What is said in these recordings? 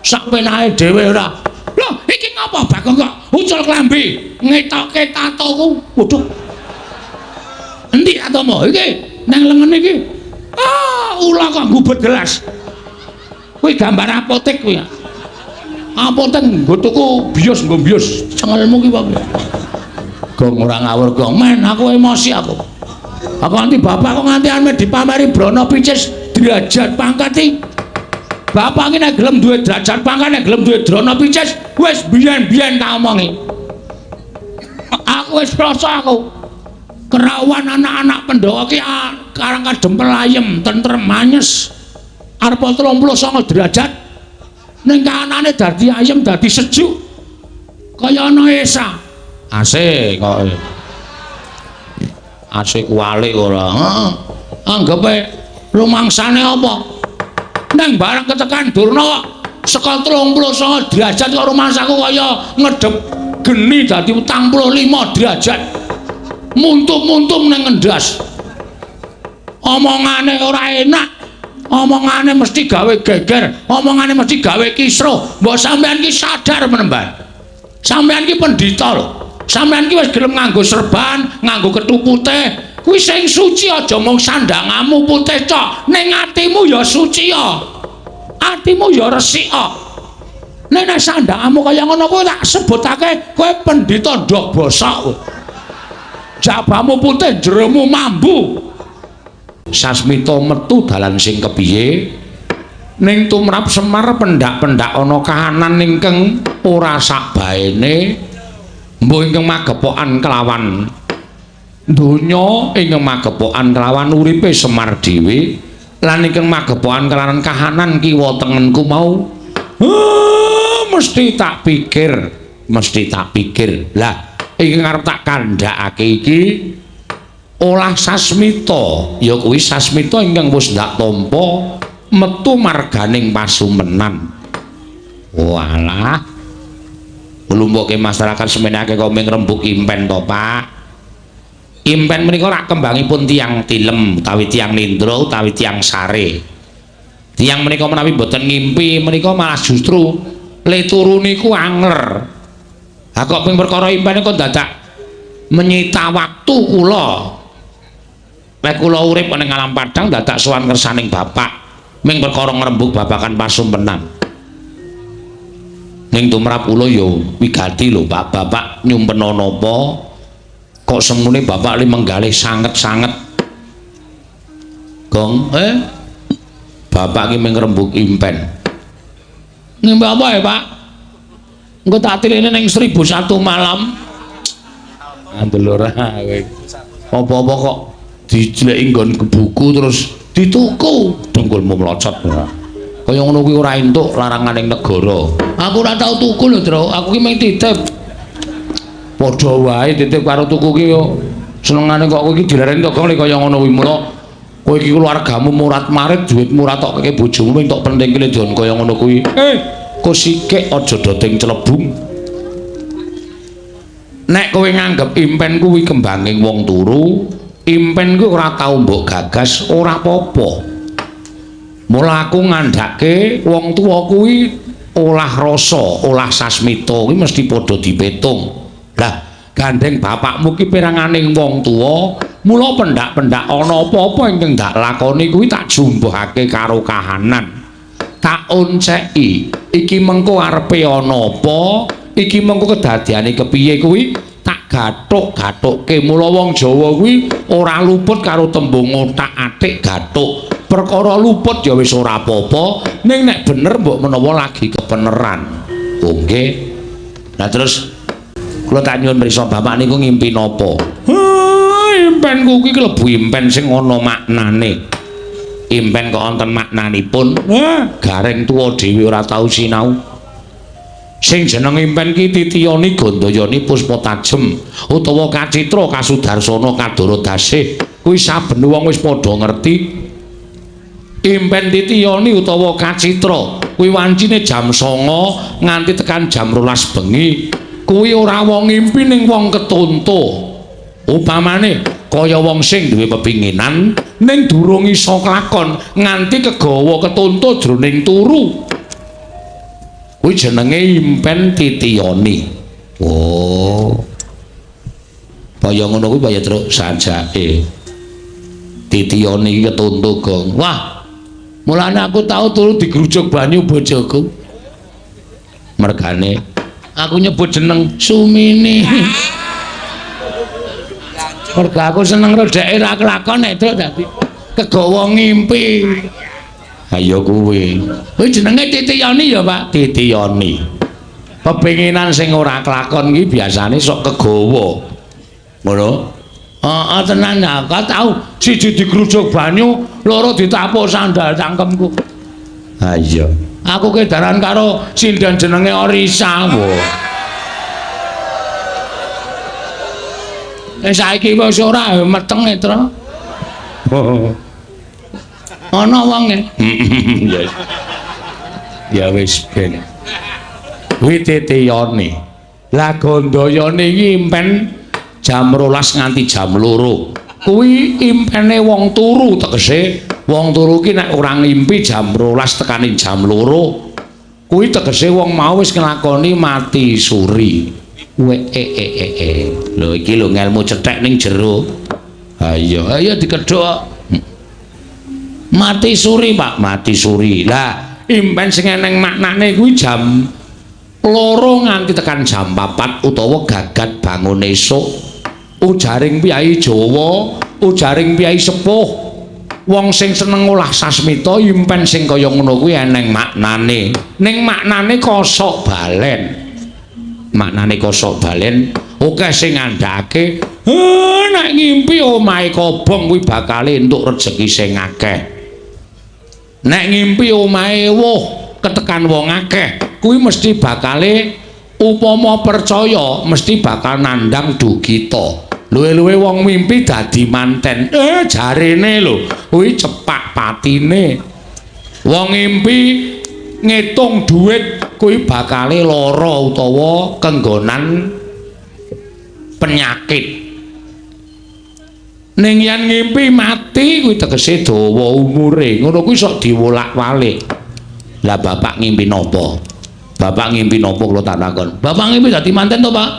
Sak penake dhewe ora. Lho, iki ngapa Bagong kok ucul klambi ngetoke tatoku? Waduh. Endi tatomu? Iki nang lengen iki. Ah, ula kok gubet gelas. Kuwi gambar apotek kuwi. Apotek nggo tuku bios, nggo bios. Cengelmu ki wae. Gong ora ngawur gong. Men aku emosi aku. Aku nganti bapak kok nganti ame dipameri brana picis derajat pangkat iki. Bapak iki nek gelem duwe derajat pangkat, nek gelem duwe drana picis, wis biyen-biyen tak omongi. Aku wis rasa aku. Kerawan anak-anak Pandhawa ki karang kadempel ayem, tentrem, anyes. Arep 39 derajat. Ning kahanane dadi ayem, dadi sejuk. Kaya ana esa. AC kok. AC kuwalik ora. Heeh. Anggepe rumangsane apa? Nang bareng ketekan Durna kok saka 39 derajat kok rumangsaku kaya ngedep geni dadi 45 derajat. Muntum-muntum nang ngendas. Omongane ora enak. Omongane mesti gawe geger, omongane mesti gawe kisruh. Mbok sampean ki sadar menemban. Sampean ki pendhita lho. Sampean ki wis gelem nganggo serban, nganggo kethu putih. Kuwi sing suci aja mung sandangamu putih tok, ning atimu ya suci ya. Atimu ya resik ya. Nek nek sandangamu kaya ngono kuwi tak sebutake kowe pendhita ndok bosok kowe. Jabamu putih, jeromu mambu. Sasmita metu dalan sing kepiye? Ning tumrap Semar pendak-pendak ana kahanan ingkang ora sakbaene, mbuh ingkang magepokan kelawan donya, ingkang magepokan kelawan uripe Semar dhewe, lan ingkang magepokan kelawan kahanan kiwa tengenku mau. Mesti tak pikir, mesti tak pikir. Lah, ingkang arep tak kandhakake iki olah Sasmita, ya kuwi Sasmita ingkang wis ndak tampa metu marganing pasumenan. Walah. Lumpuke masyarakat semenake kok ming rembug impen to, Pak. Impen menika rak kembangipun tiyang tilem utawi tiyang nindra utawi tiyang sare. Tiyang menika menawi boten ngimpi menika malah justru le turu niku angler. Ha kok ping perkara impen kok dadak menyita waktu kula. Nek kula urip ning alam padang dadak sowan kersaning bapak ming perkara ngrembug babagan pasumpenan. Ning tumrap kula ya wigati lho, Pak. Bapak nyumpena napa? Kok semune bapak li menggalih sanget-sanget. Gong, eh? Bapak ki ming ngrembug impen. Ngimpi apa ya, Pak? Engko tak tilene ning 1001 malam. Andel ora kowe. Apa-apa kok dijleki nggon buku terus dituku, dengkulmu mlocot ora. Kaya ngono kuwi ora entuk laranganing negara. Aku ora tau tuku lho, Tru. Aku ki mung titip. Padha wae titip karo tuku ki yo senengane kok kowe iki dilereni to, Gong, kaya ngono kuwi. Mula kowe iki keluargamu murat-marit, duitmu ora tok keke bojomu mung tok penting ki jon kaya ngono kuwi. Kok sikik aja doting celebung. Nek kowe nganggep impen kuwi kembanging wong turu, impen kuwi ora tau mbok gagas, ora apa-apa. Mula aku ngandhake wong tuwa kuwi olah rasa, olah sasmita kuwi mesti padha dipetung. Lah, gandeng bapakmu ki peranganing wong tuwa, mula pendak-pendak ana apa-apa ingkang ndak lakoni kuwi tak jumbuhake karo kahanan. Tak onceki, iki mengko arepe ana apa, iki mengko kedadiane kepiye kuwi tak gathuk-gathukke. Mula wong Jawa kuwi ora luput karo tembung othak-athik gathuk. Perkara luput ya wis ora apa-apa, ning nek bener mbok menawa lagi kebeneran. Oh nggih. Lah terus kula tak nyuwun mriksa bapak niku ngimpi napa? Impenku kuwi klebu impen sing ana maknane. Impen kok wonten maknanipun? Gareng tuwa dhewe ora tau sinau. Sing jeneng impen ki titiyani gandayani puspa tajem utawa kacitra kasudarsana kadara dasih. Kuwi saben wong wis padha ngerti. Impen titiyani utawa kacitra kuwi wancine jam 09.00 nganti tekan jam 12 bengi. Kuwi ora wong ngimpi ning wong ketonto. Upamane kaya wong sing duwe pepinginan ning durung iso klakon nganti kegawa ketonto jroning turu. Kuwi jenenge impen titiyoni. Oh. Kaya ngono kuwi kaya truk sajake. Titiyoni iki ketuntuk, Gong. Wah. Mulane aku tau turu digrujuk banyu bojoku. Mergane aku nyebut jeneng Sumini. Merga aku seneng rodeke ra kelakon nek truk dadi kegawa ngimpi. Ayo kuwi. Kuwi jenenge titiyoni ya, Pak? Titiyoni. Pepinginan sing ora kelakon iki biasane sok kegawa. Ngono? Heeh, tenan aku tau siji digrujuk banyu, loro ditapuk sandal cangkemku. Ha iya. Aku kedaran karo sinden jenenge Orisa. Wo. Saiki wis ora meteng e, Tru. Ana wonge. Ya. Ya wis ben. Kuwi titiyoni. Lah Gandayane iki impen jam 12 nganti jam 2. Kuwi impene wong turu, tegese wong turu ki nek ora ngimpi jam 12 tekane jam 2. Kuwi tegese wong mau wis nglakoni mati suri. We e e e e. Lho iki lho ngelmu cethek ning jero. Ha iya, ayo dikedhok. Mati suri, Pak, mati suri. Lah, impen sing eneng maknane kuwi jam 2 nganti tekan jam 4 utawa gagat bangun esuk. Ujaring piyai Jawa, ujaring piyai sepuh, wong sing seneng ngolah sasmita impen sing kaya ngono kuwi eneng maknane. Ning maknane kosok balen. Maknane kosok balen akeh sing ngandhake, nek ngimpi omahe kobong kuwi bakal entuk rejeki sing akeh. Nek ngimpi omahe wuh ketekan wong akeh, kuwi mesti bakale upama percaya mesti bakal nandhang dugita. Luwe-luwe wong mimpi dadi manten. Jarene lho, kuwi cepak patine. Wong ngimpi ngitung dhuwit kuwi bakale lara utawa kenggonan penyakit. Ning yen ngimpi mati kuwi tegese dawa umure. Ngono kuwi sok diwolak-walik. Lah bapak ngimpi napa? Bapak ngimpi napa kula tak takon. Bapak ngimpi dadi manten to, Pak?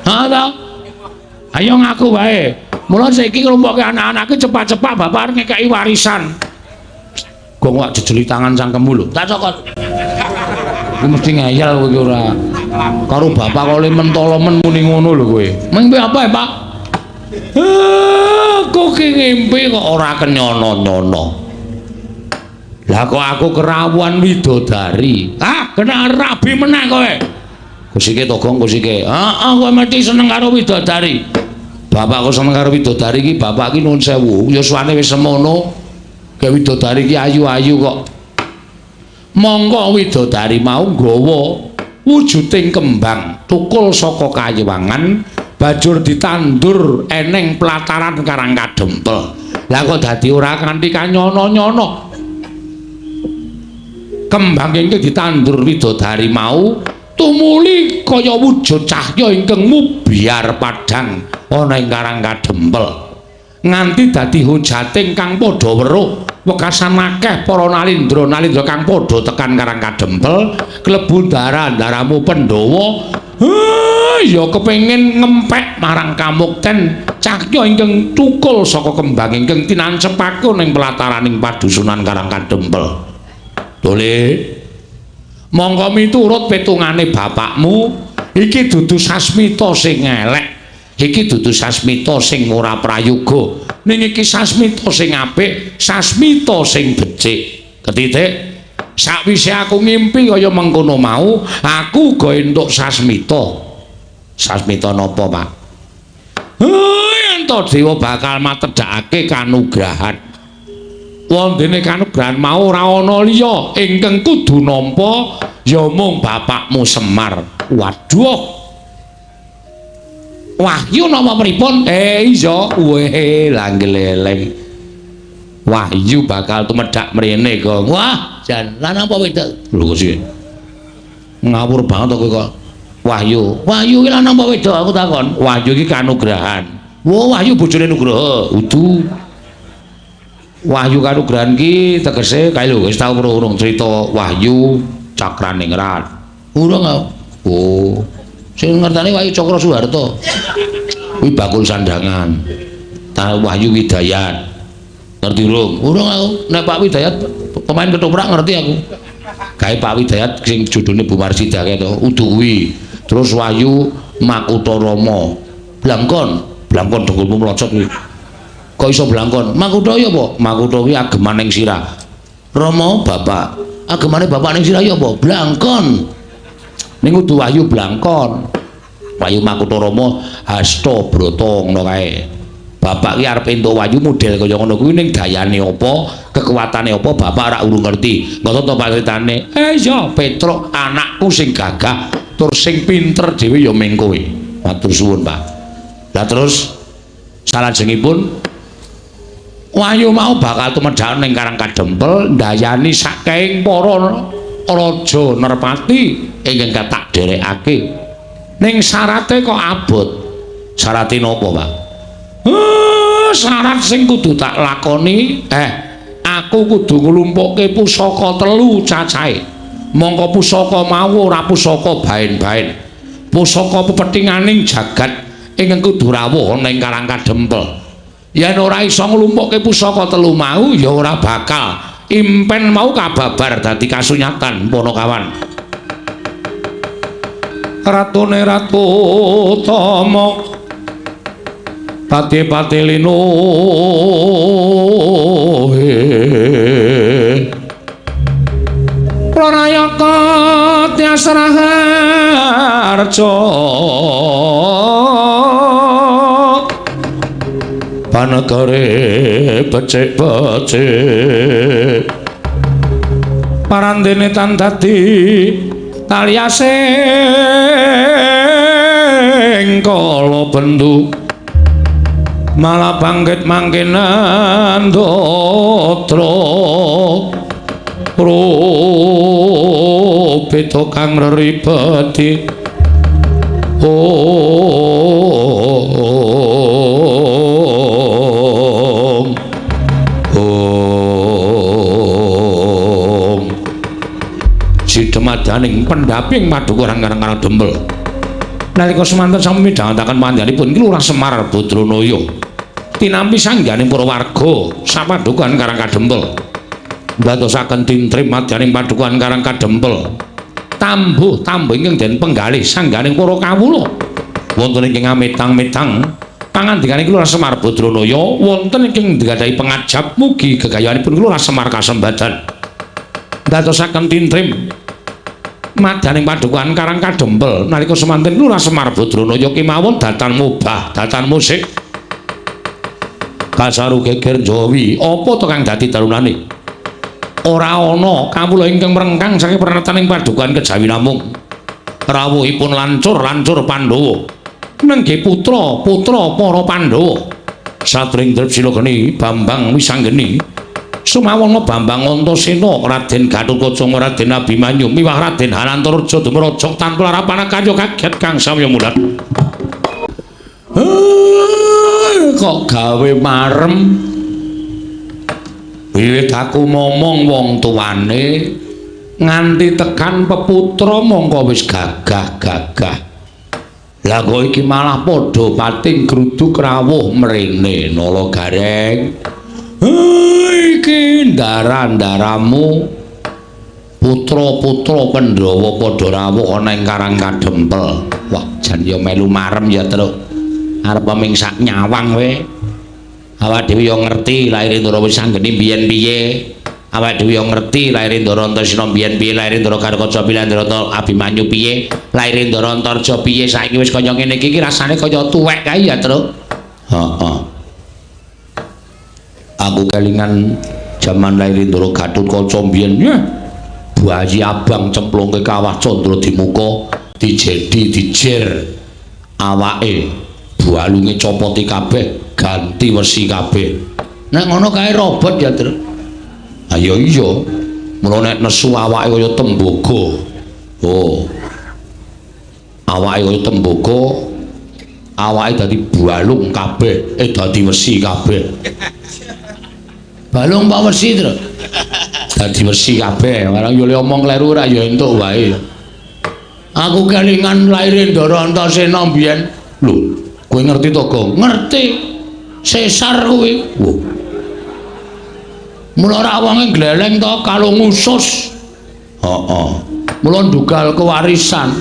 Ha ta? Ayo ngaku wae. Mula saiki nglumpukke anak-anake cepat-cepat bapak arep ngekeki warisan. Gong wak jejeli tangan cangkemmu lho. Tak cokot. Kuwi mesti ngeyel kowe iki ora. Karo bapak kok le mentolo men muni ngono lho kowe. Mimpi apa ya, Pak? Aku ki ngimpi kok ora kenyono-nyono. Lah kok aku kerawuan widodari. Ah, kena rabi meneh kowe. Kusike to, Gong, kusike. Heeh, kowe mesti seneng karo widodari. Bapak kok seneng karo widodari iki, bapak iki nuwun sewu, yuswane wis semono. Gawe widodari iki ayu-ayu kok. Mongko widodari mau nggawa wujuding kembang tukul saka kayewangan banjur ditandur eneng pelataran Karang Kadempel. Lah kok dadi ora kanthi kanyono-nyono. Kembang ingkang ditandur widodari mau tumuli kaya wujud cahya ingkang mubyar padhang ana ing Karang Kadempel. Nganti dadi hujating kang padha weruh wekasan akeh para nalindra-nalindra kang padha tekan Karang Kadempel klebu ndara-ndaramu Pandhawa. Ya kepengin ngempek marang kamukten cahya ingkang tukul saka kembang ingkang tinancepake ning pelataraning padusunan Karang Kadempel. Dole mongko miturut petungane bapakmu iki dudu sasmita sing elek. Iki dudu sasmita sing ora prayoga, ning iki sasmita sing apik, sasmita sing becik. Ketitik, sakwise aku ngimpi kaya mengkono mau, aku uga entuk sasmita. Sasmita napa, Pak? Antadewa bakal matedhakake kanugrahan. Wondene kanugrahan mau ora ana liya ingkang kudu nampa ya mung bapakmu Semar. Waduh. Wahyu napa pripun? Iya, weh langgeleleng. Wahyu bakal tumedhak mrene, Gong. Wah, jan lanang apa wedok? Lho kok sih. Ngawur banget kowe kok. Wahyu. Wahyu iki lanang apa wedok? Aku takon. Wahyu iki kanugrahan. Wah, Wahyu bojone Nugraha. Udu. Wahyu kanugrahan ki tegese kae lho wis tau urung cerita Wahyu, Cakraningrat. Urung aku. Oh. Sing ngertani Wahyu Cakra Suharto. Kuwi bakul sandangan. Ta Wahyu Widayat. Ngerti urung? Urung aku. Nek Pak Widayat pemain ketoprak ngerti aku. Gawe Pak Widayat sing judune Bu Marsida kae to, udu kuwi. Terus Wahyu Makutha Rama. Blangkon, blangkon dengkulmu mlocot kuwi. Kok iso blangkon? Makutha ya apa? Makutha kuwi ageman ning sirah. Rama bapak. Agemane bapak ning sirah ya apa? Blangkon. Ning kudu Wahyu blangkon. Wahyu Makutha Rama Hasta Brata ngono kae. Bapak ki arep entuk wahyu model kaya ngono kuwi ning dayane apa, kekuatane apa bapak ora urung ngerti. Ngono to Pak critane. Eh ya Petruk anakku sing gagah tur sing pinter dhewe ya ming kowe. Matur suwun, Pak. Lah terus salajengipun wahyu mau bakal tumedhak ning Karang Kadempel ndayani saking para raja nerpati ingkang tak derekake. Ning syarate kok abot. Syarate napa, Pak? Syarat sing kudu tak lakoni, aku kudu nglumpukke pusaka telu cacahe. Mongko pusaka mau ora pusaka baen-baen. Pusaka pepethinganing jagat ingkang kudu rawuh ana ing Karang Kadempel. Yen ora iso nglumpukke pusaka telu mau ya ora bakal impen mau kababar dadi kasunyatan Panakawan. Ratune Ratu Tama pati-pati linuhe Pranayaka Tyas Raharja panegare becik-becik parandene tan dadi taliasing kala bendu malah bangkit mangke nandatra rupita kang reribeti. Om Om sidemadaning pendhaping padukuhan Karang Dempel. Nalika semanten sami midhangetaken panjenenganipun Ki Lurah Semar Badranaya tinampi sangganing para warga sapadukuhan Karang Kadempel. Ndadosaken tintrim madyaning padukuhan Karang Kadempel. Tambuh-tambuh ingkang den penggalih sangganing para kawula wonten ingkang ametang-metang pangandikaning Ki Lurah Semar Badranaya wonten ingkang nggadahi pengajap mugi gegayanipun Ki Lurah Semar kasembadan. Ndadosaken tintrim madyaning padukuhan Karang Kadempel nalika semanten Lurah Semar Badranaya kemawon datan mubah datan musik kasaru geger Jawi apa to kang dadi dalunane ora ana kawula ingkang mrengkang saking prenetaning padukuhan kejawi namung rawuhipun lancur-lancur Pandhawa nenggih putra-putra para Pandhawa satring Tripsilogeni Bambang Wisanggeni Sumawana Bambang Antasena Raden Gatotkaca Raden Abimanyu miwah Raden Hanantarja dumraja tanpa larapan kaya kaget kang samya mulat. Kok gawe marem wiwit aku momong wong tuane nganti tekan peputra mongko wis gagah-gagah. Lah kok iki malah padha pating gruduk rawuh mrene Nala Gareng. Iki ndara-ndaramu putra-putra Pandhawa padha rawuh ana ing Karang Kadempel. Wah, jan ya melu marem ya, Truk. Arep ming sak nyawang we. Awak dhewe ya ngerti laire Ndara Wisanggeni biyen piye. Awak dhewe ya ngerti laire Ndara Antasena biyen piye, laire Ndara Gatotkaca piye, laire Ndara Abimanyu piye, laire Ndara Antarja piye. Saiki wis kaya ngene iki rasane kaya tuwek kae ya, Truk. Heeh. Aku kelingan jaman laire Ndara Gatotkaca biyen, bayi abang cemplungke kawah candra dimuka, dijedi dijer awake, balunge copoti kabeh, ganti wesi kabeh. Nek ngono kae robot ya, Tru. Ayo iya. Mula nek nesu awake kaya tembaga. Oh. Awake kaya tembaga, awake dadi balung kabeh, dadi wesi kabeh. Balung apa wesi, Tru? Dadi wesi kabeh, barang yo le omong kleru ora ya entuk wae. Aku kelingan laire Ndara Antasena mbiyen. Lho, kowe ngerti to, Gong? Ngerti. Sesar kuwi. Wah. Mula ora wonge gleleng to kalung usus. Heeh. Mula ndugal kewarisan.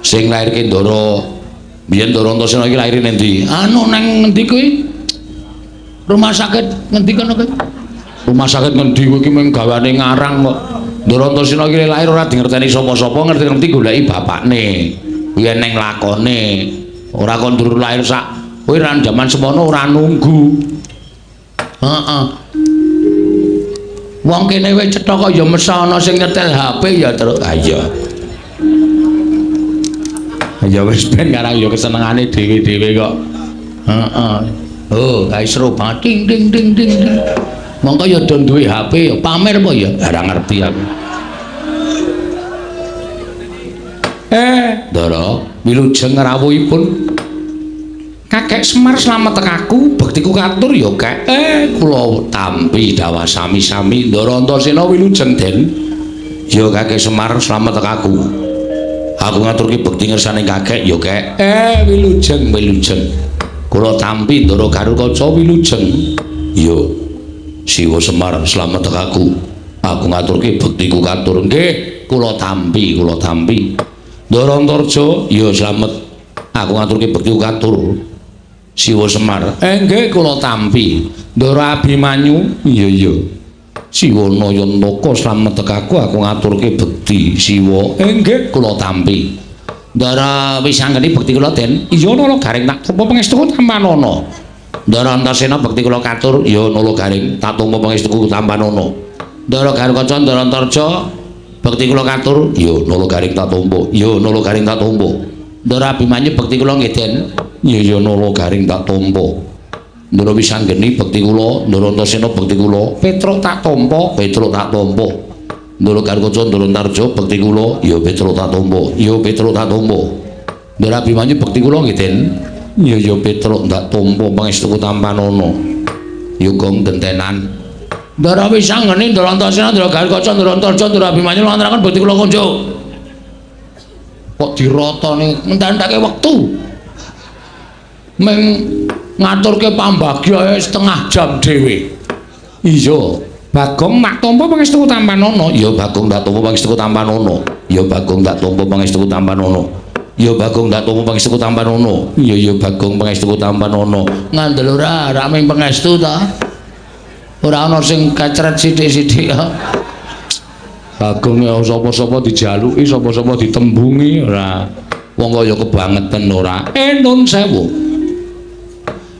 Sing lairke Ndara biyen Ndara Antasena iki laire ning ndi? Anu nang ngendi kuwi? Rumah sakit ngendi kono kuwi? Rumah sakit ngendi kuwi iki mung gawane ngarang kok. Ndara Antasena iki lahir ora dingerteni sapa-sapa, ngerti-ngerti goleki bapakne. Kuwi eneng lakone. Ora kon ndur lahir sak kowe ra jaman semono ora nunggu. Heeh. Wong kene wis cetha kok ya mesa ana sing nyetel HP ya terus. Ha iya. Ya wis ben karang ya kesenengane dhewe-dhewe kok. Heeh. Oh, kae seru banget. Ding ding ding ding ding. Mongko ya do duwe HP ya pamer apa ya? Ora ngerti aku. Ndara, wilujeng rawuhipun Kakek Semar slamet aku, bektiku katur ya, Kek. Kula tampi dawah sami-sami. Ndara Antasena wilujeng, Den. Ya Kakek Semar slamet aku. Aku ngaturke bekti ngersane kakek ya, Kek. Wilujeng, wilujeng. Kula tampi Ndara Garukaca wilujeng. Ya. Siwa Semar slamet aku. Aku ngaturke bektiku katur. Nggih, kula tampi, kula tampi. Ndara Antarja ya slamet. Aku ngaturke bektiku katur. Siwa Semar. Nggih kula tampi. Ndara Abimanyu. Iya iya. Siwa Nayantaka slamet aku, aku ngaturke bekti Siwa. Nggih kula tampi. Ndara Wisanggeni bekti kula Den. Iya Nala Garing tak tampa pangestuku tampanana. Ndara Antasena bekti kula katur. Iya Nala Garing tak tampa pangestuku tampanana. Ndara Garukaca Ndara Antarja bekti kula katur. Iya Nala Garing tak tampa. Iya Nala Garing tak tampa. Ndara Abimanyu bekti kula nggih Den. Iya iya Nala Garing tak tampa. Ndara Wisanggeni bekti kula, Ndara Antasena bekti kula, Petruk tak tampa, Petruk tak tampa. Ndara Garukaca Ndara Antarja bekti kula, ya Petruk tak tampa, ya Petruk tak tampa. Ndara Abimanyu bekti kula nggih Den. Iya ya Petruk ndak tampa pangestuku tampanana. Ya gong gentenan. Ndara Wisanggeni, Ndara Antasena, Ndara Garukaca, Ndara Antarja, Ndara Abimanyu ngaturaken bekti kula konjuk. Kok dirotone ngententake wektu. Meng ngaturke pambagya setengah jam dhewe. Iya, Bagong tak tampa pangestuku tampanana. Iya, Bagong tak tampa pangestuku tampanana. Iya, Bagong tak tampa pangestuku tampanana. Iya, Bagong tak tampa pangestuku tampanana. Iya, iya Bagong pangestuku tampanana. Ngandel ora, ora mung pangestu ta. Ora ana sing kecret sithik-sithik. Bagong ya sapa-sapa dijaluki, sapa-sapa ditembungi ora. Wong kaya kebangeten ora. Nun sewu.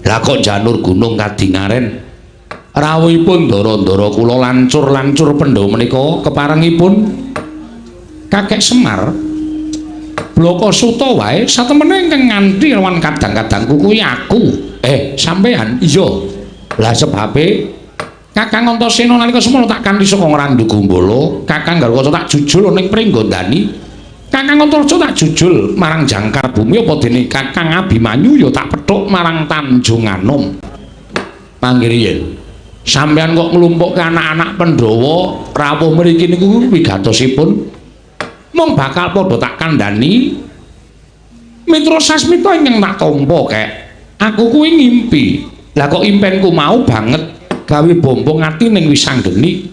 Lah kok janur gunung kadingaren rawuhipun ndara-ndara kula lancur-lancur Pandhawa menika keparengipun Kakek Semar blaka suta wae satemene ingkang nganti lawan kadang-kadangku kuwi aku. Sampean iya. Lah sebabe Kakang Antasena nalika semono tak kanthi saka Ngrandu Gumbala, Kakang Garukaca tak jujul ning Pringgondani. Kakang Antarja tak jujul marang jangkar bumi apa dene Kakang Abimanyu ya tak pethuk marang Tanjung Anom. Mangke riyen sampeyan kok nglumpukke anak-anak Pandhawa rawuh mriki niku wigatosipun mung bakal padha tak kandhani Mitra Sasmita ingkang tak tampa kek. Aku kuwi ngimpi. Lah kok impenku mau banget gawe bombong ati ning Wisanggeni.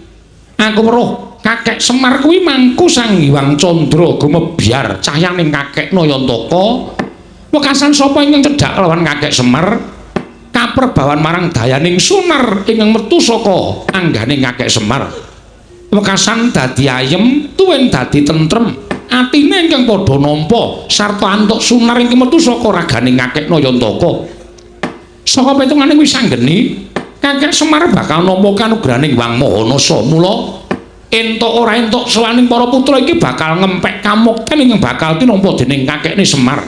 Aku weruh Kakek Semar kuwi mangku Sang Hyang Candra gumebyar cahyaning Kakek Nayantaka. Wekasan sapa ingkang cedhak lawan Kakek Semar kaperbawan marang dayaning sunar ingkang metu saka angganing Kakek Semar. Wekasan dadi ayem tuwin dadi tentrem. Atine ingkang padha nampa sarta antuk sunar ingkang metu saka raganing Kakek Nayantaka. Saka petungane Wisanggeni, Kakek Semar bakal nampa kanugrahaning Hyang Maha Nasa. Mula entuk ora entuk sowaning para putra iki bakal ngempek kamukten ingkang bakal tinampa dening kakekne Semar.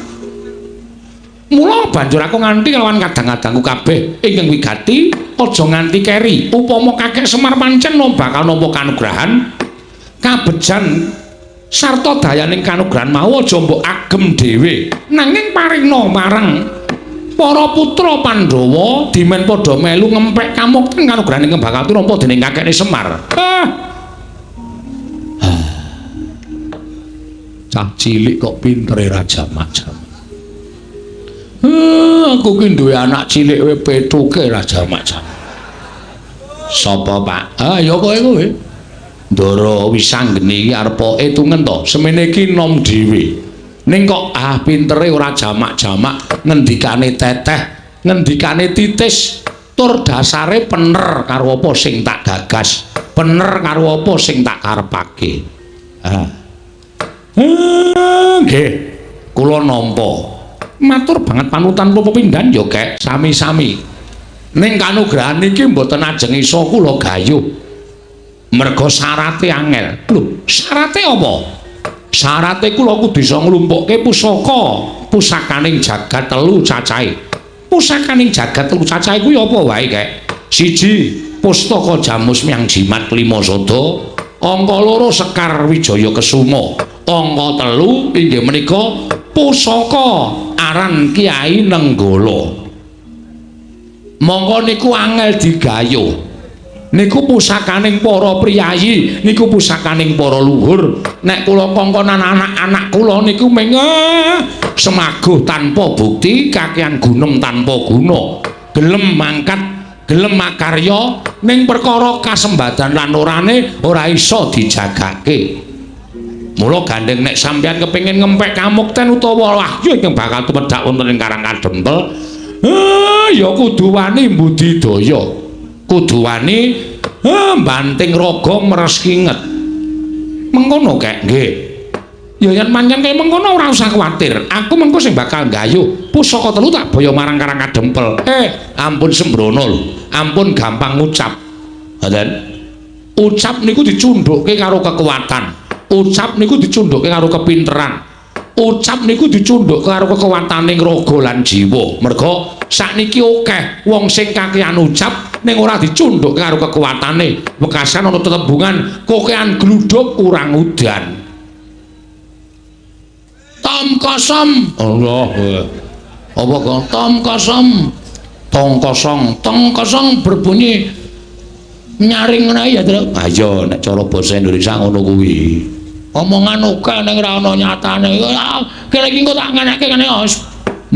Mula banjur aku nganti lawan kadang-kadangku kabeh ingkang wigati aja nganti keri. Upama Kakek Semar pancen bakal nampa kanugrahan kabejan sarta dayaning kanugrahan mau aja mbok agem dhewe, nanging paringna marang para putra Pandhawa dimen padha melu ngempek kamukten kanugrahan ingkang bakal tinampa dening kakekne Semar. Cah cilik kok pintere ra jamak-jamak. Aku ki duwe anak cilik we petuke ra jamak-jamak. Sapa, Pak? Ah, ya kowe kowe. Ndara Wisanggeni iki arepa etungen to, semene iki nom dhewe. Ning kok ah pintere ora jamak-jamak, ngendikane teteh, ngendikane titis, tur dasare pener karo apa sing tak gagas, pener karo apa sing tak karepake. Ah. Nggih, kula nampa. Matur banget panutan pepindhan ya, Kek, sami-sami. Ning kanugrahan iki mboten ajeng iso kula gayuh. Merga syarate angel. Lho, syarate apa? Syarate kula kudu iso nglumpukke pusaka, pusakaning jagat telu cacahe. Pusakaning jagat telu cacahe kuwi apa wae, Kek? Siji, pustaka Jamus Miang Jimat Lima Sada, angka loro Sekar Wijaya Kesuma, angka telu inggih menika pusaka aran Kyai Nenggala. Mongko niku angel digayuh. Niku pusakaning para priyayi, niku pusakaning para luhur. Nek kula kongkonan anak-anak kula niku meng semaguh tanpa bukti, kakean gunem tanpa guna. Gelem mangkat, gelem makarya ning perkara kasembadan lan orane ora iso dijagake. Mula gandeng nek sampeyan kepengin ngempek kamukten utawa wahyu ingkang bakal tumedhak wonten ing Karang Kadempel, ya kudu wani mbudidaya. Kudu wani banting raga meres kinget. Mengkono, Kek? Nggih. Ya yen pancen kaya mengkono ora usah kuwatir. Aku mengko sing bakal nggayuh pusaka telu tak boyo marang Karang Kadempel. Ampun sembrono lho. Ampun gampang ngucap. Ngoten. Ucap niku dicundhukke karo kekuatan. Ucap niku dicundhukke karo kepinteran. Ucap niku dicundhuk karo kekuwataning raga lan jiwa. Merga sakniki akeh wong sing kakean ucap ning ora dicundhuk karo kekuatane. Wekasan ana tetembungan kokean gluduk kurang udan. Tom kosom. Allah. Apa kok tom kosom? Tong kosong, tong kosong berbunyi nyaring ngono ya, Truk. Ayo nek cara basa Indonesia ngono kuwi. Omongan akeh ning ora ana nyatane. Kene iki engko tak ngenekke ngene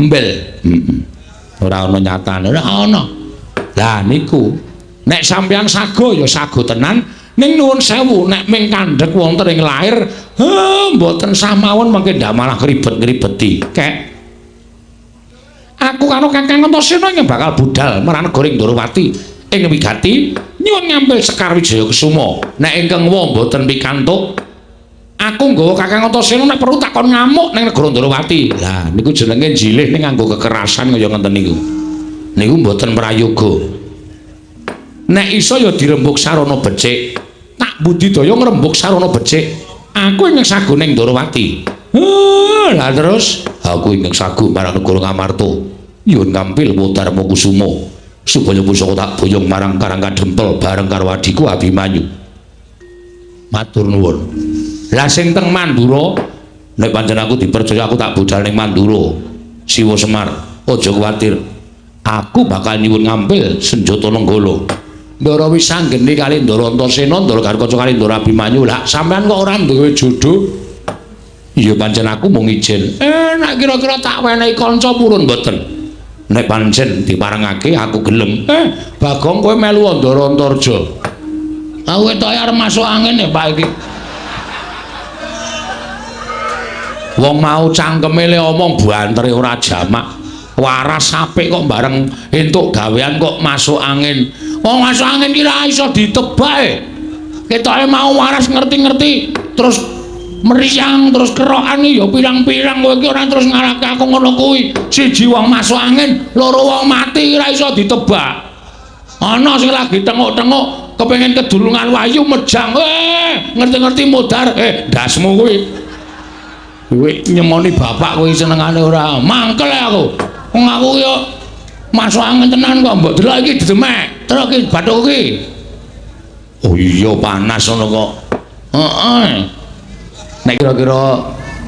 mbel. Ora ana nyatane, ora ana. Lah niku nek sampeyan sago ya sago tenan, ning nuwun sewu nek ming kandhek wonten ing lair, mboten sah mawon mangke ndak malah ngribet-ngribeti. Kek. Aku karo Kakang Antasena ingkang bakal budal marang negara Ndorowati ing wigati nyuwun ngambil Sekar Wijaya Kesuma. Nek ingkang wa mboten pikantuk, aku nggawa Kakang Antasena nek perlu takon ngamuk ning negara Ndorowati. Lah niku jenenge jilih ning nganggo kekerasan kaya ngenten niku. Niku mboten prayoga. Nek iso ya dirembug sarana becik. Tak budidaya ngrembug sarana becik. Aku ingkang sago ning Ndorowati. Lah terus aku ingkang sago marang negara Ngamarta. Nyuwun ngampil Dharma Kusuma supaya pusaka tak boyong marang Karang Kadempel bareng karo adhiku Abimanyu. Matur nuwun. Lah sing teng Mandura nek pancen aku dipercaya aku tak budal ning Mandura. Siwa Semar, aja kuwatir. Aku bakal nyuwun ngampil senjata Nenggala. Ndara Wisanggeni kali Ndara Antasena, Ndara Garukaca kali Ndara Abimanyu. Lah sampean kok ora duwe jodho? Iya pancen aku mung ijen. Nek kira-kira tak wenehi kanca purun mboten. Nek pancen diparengake aku gelem. Bagong kowe melu Ndara Antarja. Aku ketoke arep masuk angin ya Pak iki. Wong mau cangkeme le omong bantere ora jamak. Waras apik kok bareng entuk gawean kok masuk angin. Wong masuk angin ki ra iso ditebak e. Ketoke mau waras ngerti-ngerti terus meriang terus kerokan ya pirang-pirang kowe iki ora terus ngarake aku ngono kuwi. Siji wong masuk angin, loro wong mati ora iso ditebak. Ana sing lagi tenguk-tenguk kepengin kedulungan wahyu mejang. Ngerti-ngerti modar. Ndasmu kuwi. Kuwi nyemoni bapak kuwi senengane ora. Mangkel aku. Wong aku yo masuk angin tenan kok mbok delok iki didemek. Terus iki bathuk iki. Oh iya panas ngono kok. Heeh. Nek kira-kira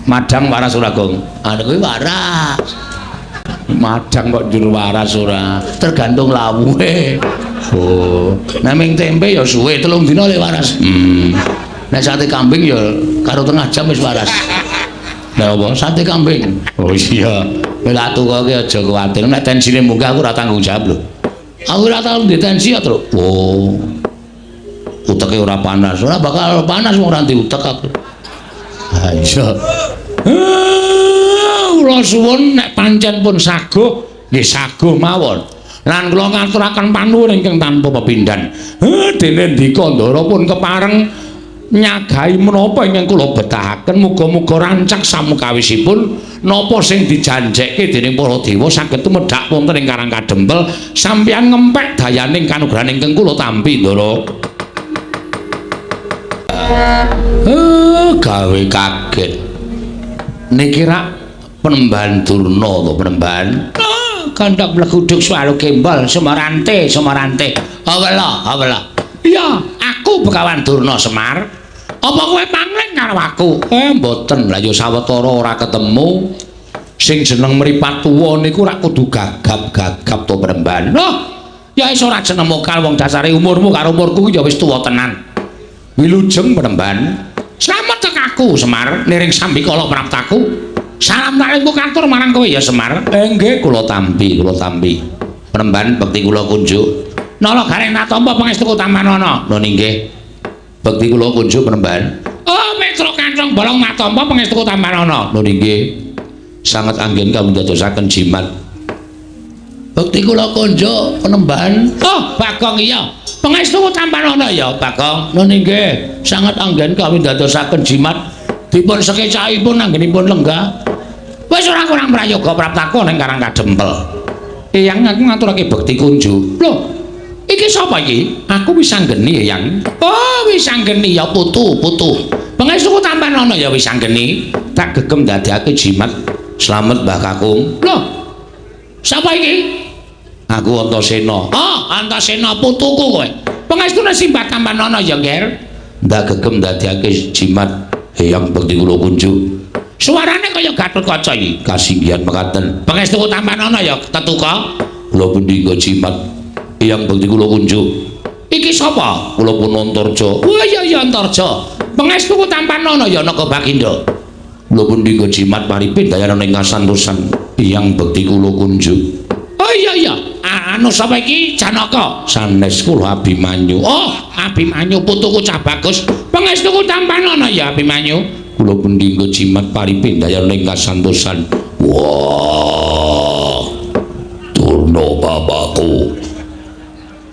madang waras ora, Gong? Anu kuwi waras. Madang kok njur waras ora? Tergantung lawuhe. Oh, nek ming tempe ya suwe 3 dina lek waras. Nek sate kambing ya karo tengah jam wis waras. Lah apa? Sate kambing. Oh iya. Kowe tak tukoke aja kuwatir. Nek tensine munggah aku ora tanggung jawab lho. Aku ora tau ndek tensi ya, Truk. Oh. Uteke ora panas. Ora bakal panas wong ora ndek utek aku. Ha iya. Kula suwun nek pancen pun saguh, nggih saguh mawon. Lan kula ngaturaken panuwun ingkang tanpa pepindhan. Dene ndika Ndara pun kepareng nyagahi menapa ingkang kula betahaken, muga-muga rancak samukawisipun napa sing dijanjekke dening para dewa saged tumedhak wonten ing Karang Kadempel, sampeyan ngempek dayaning kanugrahan ingkang kula tampi, Ndara. Gawe kaget. Niki rak Penemban Durna to, Penemban? Gandhak bleguduk swalu gembol Sumarante, Sumarante. Awela, awela. Iya, aku Begawan Durna Semar. Apa kowe pangling karo aku? Mboten. Lah ya sawetara ora ketemu. Sing jeneng mripat tuwa niku rak kudu gagap-gagap to, Penemban. Loh, ya iso ora jeneng mokal wong dasare umurmu karo umurku ya wis tuwa tenan. Wilujeng Penemban. Slamet tek aku Semar, niring sambikala praptaku. Salam taklingku katur marang kowe ya Semar. Nggih, kula tampi, kula tampi. Penemban bekti kula kunjuk. Nala gareng tak tampa pangestuku tampanana. Lho nggih. Bekti kula kunjuk Penemban. Oh, Petruk Kancong Bolong matampa pangestuku tampanana. Lho nggih. Sanget anggen kawindadosaken jimat. Bekti kula kunjuk Penemban. Oh, Bagong iya. Pangestuku tampanana ya, Bagong. Lho nggih. Sanget anggen kawindadosaken jimat. Dipun sekecakipun anggenipun lenggah. Wis ora kurang prayoga praptaku ning Karang Kadempel. Eyang aku ngaturake bekti kunjuk. Lho, iki sapa iki? Aku wis anggeni, Eyang. Oh, wis anggeni ya putu, putu. Pangestuku tampanana ya wis anggeni. Tak gegem dadekake jimat. Slamet Mbah Kakung. Lho, sapa iki? Aku Antasena. Oh, Antasena putuku kowe. Pangestune simbah tampanana ya, Nger. Ndak gegem dadekake jimat. Eyang bekti kula kunjuk. Suarane kaya Gatotkaca iki. Kasinggihan mekaten. Pangestuku tampanana ya tetuka. Kula pundi jimat. Eyang bekti kula kunjuk. Iki sapa? Kula pun Antarja. Wah iya iya Antarja. Pangestuku tampanana ya Naga Baginda. Kula pundi jimat paripin dayana ing kasantosan. Eyang bekti kula kunjuk. Oh iya iya. Anu sapa iki? Janaka. Sanes kula Abimanyu. Oh, Abimanyu putuku cah bagus. Pangestuku tampanana ya Abimanyu. Kula pundi jimat paripin dayana ing kasantosan. Wah. Durna bapakku.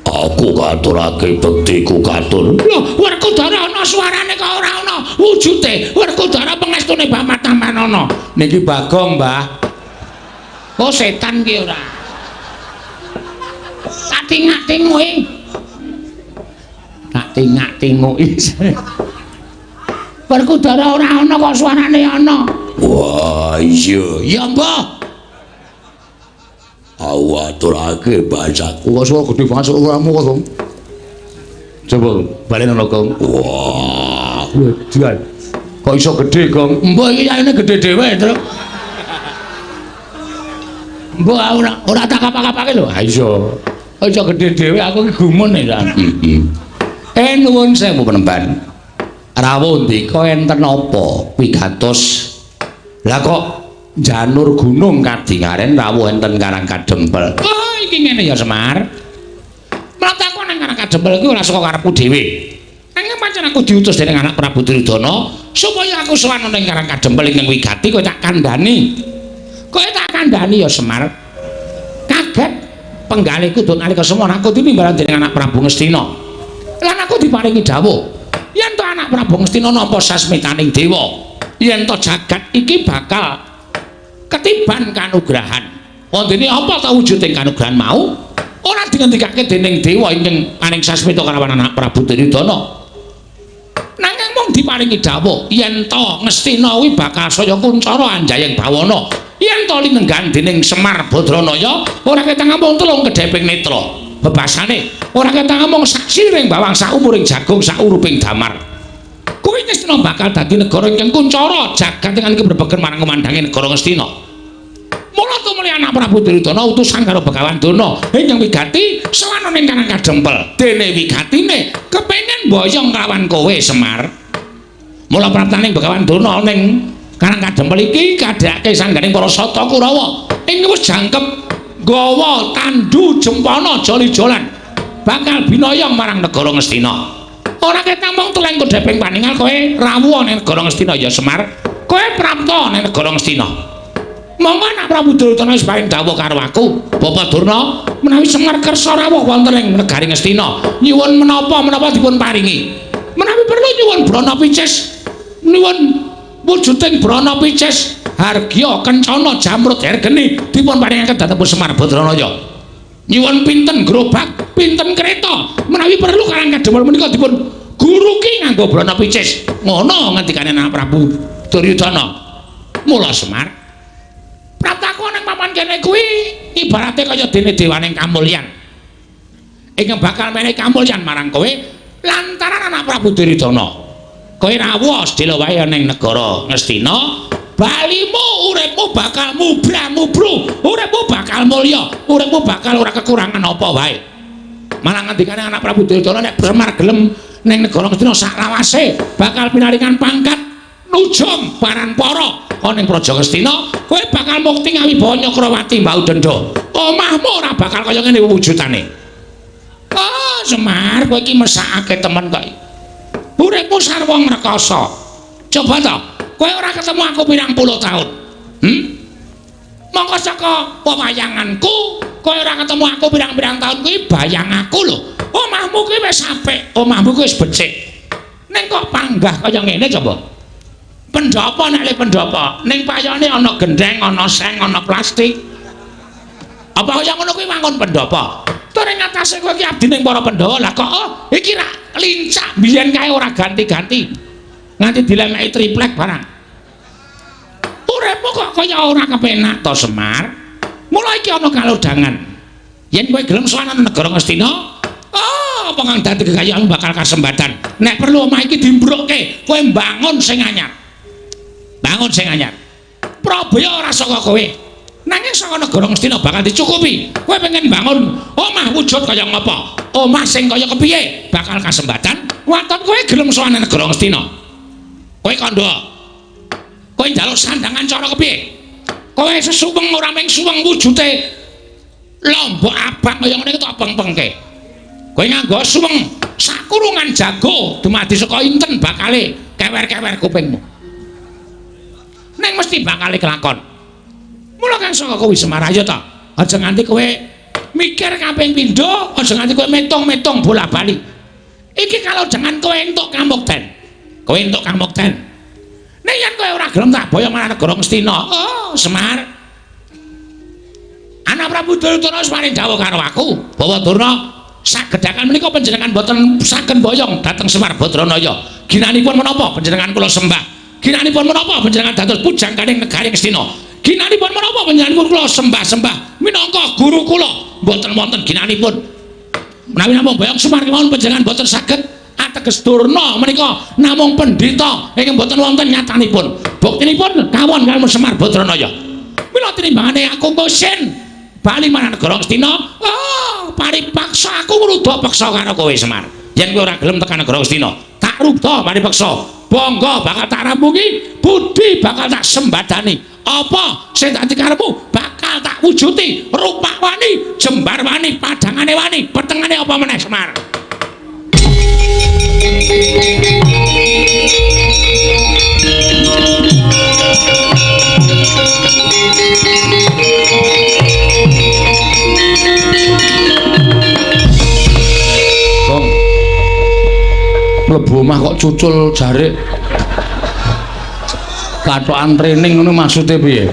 Aku katurake bektiku katur. Lho, Werkudara ana suarane kok ora ana wujude. Werkudara pangestune Bapak tampanana. Niki Bagong, Mbah. Oh, setan ki ora. Tak tingak-tinguki. Tak tingak-tinguki. Werkudara ora ana kok suarane ana. Wah, iya. Ya, Mbah. Aku aturake bacaku. Kok suara gede banget suaramu kok, Gong. Coba balen ana, Gong. Wah, wedan. Kok iso gede, Gong? Mbah iki yaene gede dhewe, Truk. Mbah ora ora tak kapak-kapake lho. Ha iya. Kok iso gede dhewe aku iki gumun ya. Heeh. Nuwun sewu Penemban. Rawuh ndika enten apa wigatos? Lah kok janur gunung kadingaren rawuh enten Karang Kadempel. Oh, iki ngene ya Semar. Mlataku nang Karang Kadempel iki ora saka karepku dhewe. Nanging pancen aku diutus dening anak Prabu Duryudana supaya aku sowan ning Karang Kadempel ingkang wigati kowe tak kandhani. Kowe tak kandhani ya Semar. Kaget penggalihku dun nalika semono aku tinimbalan dening anak Prabu Ngastina. Lan aku diparingi dawuh yen to anak Prabu Ngastina nampa sasmitaning dewa, yen to jagat iki bakal ketiban kanugrahan. Wondene apa ta wujuding kanugrahan mau? Ora dingendikake dening dewa ingkang paring sasmita kalawan anak Prabu Duryudana. Nanging mung diparingi dawuh yen to Ngastina kuwi bakal saya kuncara anjayeng bawana. Yen to linenggan dening Semar Badranaya ora ketang amung telung kedheping netra. Bebasane ora ketang amung saksiring bawang saumuring jagung sauruping damar. Kuwi Ngastina bakal dadi negara ingkang kuncara jagat ingkang brebegen marang kumandange negara Ngastina. Mula tumuli anak Prabu Duryudana utusan karo Begawan Durna ingkang wigati sowan ning Karang Kadempel. Dene wigatine kepengin mboyong kelawan kowe Semar. Mula praptaning Begawan Durna ning Karang Kadempel iki kadhake sangganing para Sata Kurawa ing wis jangkep gawa tandu jempana joli-jolan bakal binoyong marang negara Ngastina. Ora ketang mung teleng kodheping paningal kowe rawuh ning negara Ngastina ya Semar. Kowe prapta ning negara Ngastina. Monggo anak Prabu Duryudana wis paring dawuh karo aku, Bapak Durna, menawi Semar kersa rawuh wonten ing negari Ngastina, nyuwun menapa-menapa dipun paringi. Menawi perlu nyuwun brana picis, nyuwun wujuding brana picis hargya kencana jamrut hergeni dipun paringaken dhateng Semar Badranaya. Nyuwun pinten gerobak, pinten kereta, menawi perlu Karang Kadempel menika dipun guruki nganggo brana picis. Ngono ngendikane anak Prabu Duryudana. Mula Semar, praptaku ning papan kene kuwi ibarate kaya dene dewaning kamulyan. Ingkang bakal menehi kamulyan marang kowe lantaran anak Prabu Duryudana. Kowe rawuh sedhela wae ning negara Ngastina, balimu uripmu bakal mubra-mubru, uripmu bakal mulya, uripmu bakal ora kekurangan apa wae. Malah ngendikane anak Prabu Duryudana nek Semar gelem ning negara Ngastina saklawase bakal pinaringan pangkat nujum paranpara ana ning Praja Ngastina, kowe bakal mukti ngawibawa Nyakrawati Mbau Denda. Omahmu ora bakal kaya ngene wujudane. Oh, Semar, kowe iki mesakake temen kok. Uripmu sarwa ngrekasa. Coba to, kowe ora ketemu aku pirang puluh tahun. Mongko saka pewayanganku, kowe ora ketemu aku pirang-pirang tahun kuwi bayang aku lho. Omahmu kuwi wis apik, omahmu kuwi wis becik. Ning kok panggah kaya ngene coba. Pendhapa nek le pendhapa, ning payone ana gendheng, ana seng, ana plastik. Apa kaya ngono kuwi wangun pendhapa? Tur ing atase kowe iki abdi ning para Pandhawa. Lah kok oh, iki rak lincak biyen kae ora ganti-ganti. Nganti dilemeki triplek barang. Uripmu kok kaya ora kepenak to Semar? Mula iki ana kalodhangan. Yen kowe gelem sowan nang negara Ngastina, oh, apa kang dadi kekayaanmu bakal kasembatan. Nek perlu omah iki dimbrukke, kowe mbangun sing anyar. Bangun sing anyar. Prabaya ora saka kowe. Nanging saka negara Ngastina bakal dicukupi. Kowe pengen bangun omah wujud kaya ngapa? Omah sing kaya kepiye bakal kasembatan. Waton kowe gelem sowan nang negara Ngastina. Kowe kandha. Kowe njaluk sandangan cara kepiye? Kowe sesuweng ora mung suweng wujute lombok abang kaya ngene iki tak peng-pengke. Kowe nganggo suweng sakurungan jago dumadi saka inten bakale kewer-kewer kupingmu. Ning mesti bakale kelakon. Mula kang saka kuwi Semar ayo ta. Aja nganti kowe mikir kaping pindho, aja nganti kowe metung-metung bola-bali. Iki kalau jangan kowe entuk kamukten. Kowe entuk kamukten. Nek yen kowe ora gelem tak boyong marang negara Ngastina. Oh, Semar. Anak Prabu Duryudana wis paring dawuh karo aku, Bawa Durna sagedhakan menika panjenengan boten saged boyong dhateng Semar Badranaya. Ginanipun menapa panjenengan kula sembah? Ginanipun menapa panjenengan dados pujangganing negari Ngastina? Ginanipun menapa panjenenganipun kula sembah-sembah minangka guru kula? Mboten wonten ginanipun. Menawi namung boyong Semar kemawon panjenengan boten saged ateges Durna menika namung pendhita ingkang boten wonten nyatanipun. Buktinipun kawon kaliyan Semar Badranaya. Mila tinimbangane aku kosin bali marang negara Ngastina, oh, paripaksa aku ngruda peksa karo kowe Semar. Yen kowe ora gelem tekan negara Ngastina, tak ruda paripeksa. Bangga bakal tak rampungi, budi bakal tak sembadani. Apa sing dadi karepmu bakal tak wujuti. Rupak wani, jembar wani, padangane wani, petengane apa meneh Semar. Bang. Mlebu omah kok cucul jarik. Kathokan training ngono maksude piye?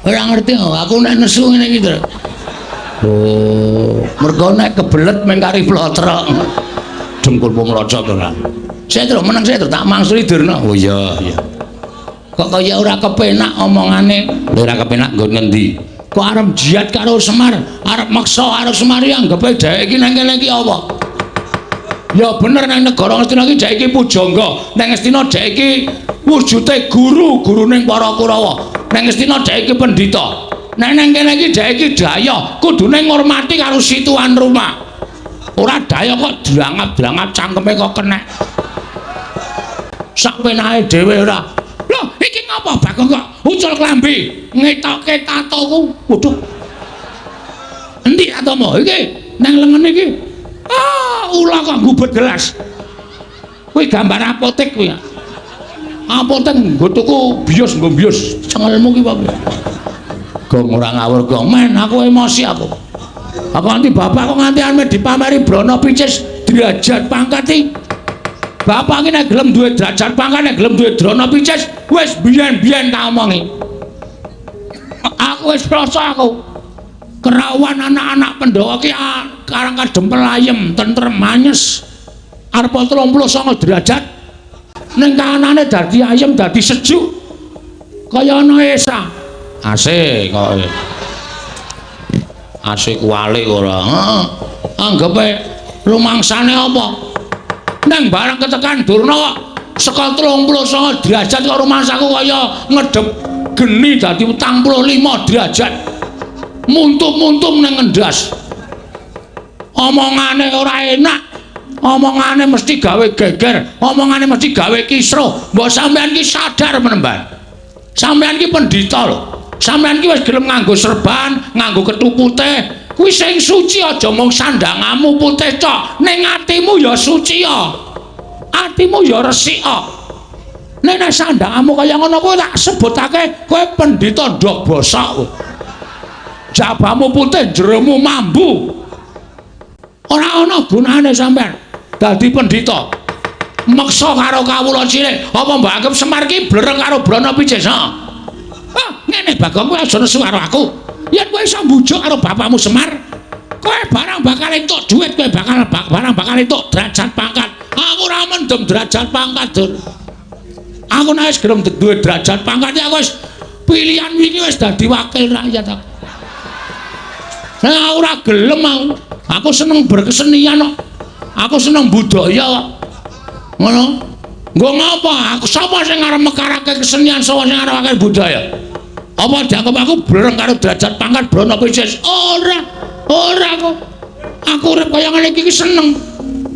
Ora ngerti kok, aku nek nesu ngene iki, Tru. Oh, mergo nek kebelet meng kari plotrok. Dengkul mlocot ora. Saya terus meneng saya terus tak mangsuli Durna. Oh iya, iya. Kok kaya ora kepenak omongane? Lha ora kepenak nggon ngendi? Kok arep jiat karo Semar, arep meksa karo Semar ya anggepe dhek iki nang kene iki apa? Ya bener nang negara Ngastina iki dhek iki pujangga, nang Ngastina dhek iki wujude guru, guruning para Kurawa. Nang Ngastina dhek iki pendhita. Nek nang kene iki dhek iki daya, kudune ngurmati karo si tuan rumah. Ora daya kok drangap-drangap cangkeme kok kenek. Sak penake dhewe ora. Lho Apa Bagong kok ucul klambi ngetoke tatoku? Waduh. Endi tatomu? Iki nang lengen iki. Ah, ula kok ngubet gelas. Kuwi gambar apotek kuwi. Apotek nggo tuku bios nggo bios. Cengelmu ki apa? Gong ora ngawur gong. Men aku emosi aku. Aku nganti bapak kok nganti ame dipameri Brana Picis derajat pangkat iki. Bapak iki nek gelem duwe derajat pangkat, nek gelem duwe Brana Picis, wis biyen-biyen tak omongi. Aku wis rasa aku. Kerawan anak-anak Pandhawa ki karang kadempel ayem, tentrem, anyes. Arep 39 derajat. Ning kahanane dadi ayem, dadi sejuk. Kaya ana esa. AC kok. AC kuwalik ora. Heeh. Anggepe rumangsane apa? Nang barang ketekan Durna kok saka 39 derajat kok rumangsaku kaya ngedep geni dadi 45 derajat. Muntum-muntum nang ngendas. Omongane ora enak. Omongane mesti gawe geger, omongane mesti gawe kisruh. Mbok sampean ki sadar menemban. Sampean ki pendhita lho. Sampean ki wis gelem nganggo serban, nganggo kethu putih. Kuwi sing suci aja mung sandangamu putih cok, ning atimu ya suci ya. Atimu ya resik ya. Nek nek sandangamu kaya ngono kuwi tak sebutake kowe pendhita ndok bosok kowe. Jabamu putih, jeromu mambu. Ora ana gunane sampean dadi pendhita. Meksa karo kawula cilik, apa mbok anggap Semar ki blereng karo Brana Picis? Ha. Ah, ngene Bagong, kowe aja nesu karo aku. Yen kowe iso mbujuk karo bapakmu Semar, kowe barang bakal entuk duit, kowe bakal barang bakal entuk derajat pangkat. Aku ora mendem derajat pangkat, Dur. Aku nek wis gelem duwe derajat pangkat ya aku wis pilihan wingi wis dadi wakil rakyat aku. Nah, ora gelem aku. Aku seneng berkesenian kok. Aku seneng budaya kok. Ngono. Nggo ngapa? Aku sapa sing arep mekarake kesenian, sapa sing arep budaya? Apa dianggap aku blereng karo derajat pangkat Brana Picis? Ora. Ora kok. Aku urip kaya ngene iki seneng.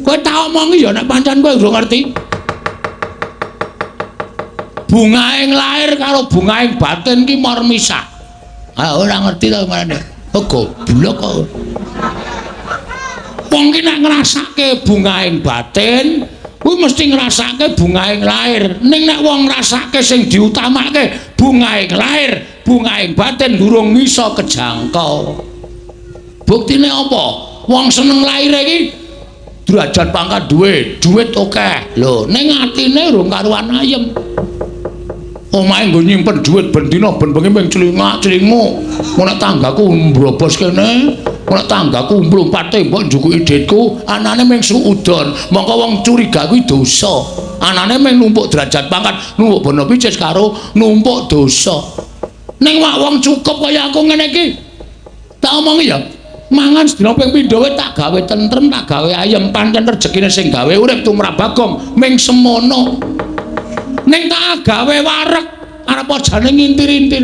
Kowe tak omongi ya nek pancen kowe urung ngerti. Bungaing lahir karo bungaing batin ki mor misah. Ah, ora ngerti to marane. Oh, goblok kok. Wong ki nek ngrasake bungaing batin, kuwi mesti ngrasake bungaing lahir. Ning nek wong ngrasake sing diutamake bungaing lahir, bungaing batin durung iso kejangkau. Buktine apa? Wong seneng lahir iki derajat pangkat duwe, duit akeh. Lho, ning atine urung karuan ayem. Omahe nggo nyimpen duit ben dina ben bengi ming clingak-clinguk. Mun nek tanggaku mbrobos kene, mun nek tanggaku mlumpat tembok njukuki duitku, anane ming suudon. Mongko wong curiga kuwi dosa. Anane ming numpuk derajat pangkat, numpuk bono picis karo numpuk dosa. Ning wak wong cukup kaya aku ngene iki. Tak omongi ya, mangan sedina ping pindho wae tak gawe tentrem, tak gawe ayem, pancen rejekine sing gawe urip tumrap Bagong ming semono. Ning tak gawe wareg arep jane ngintir-intir.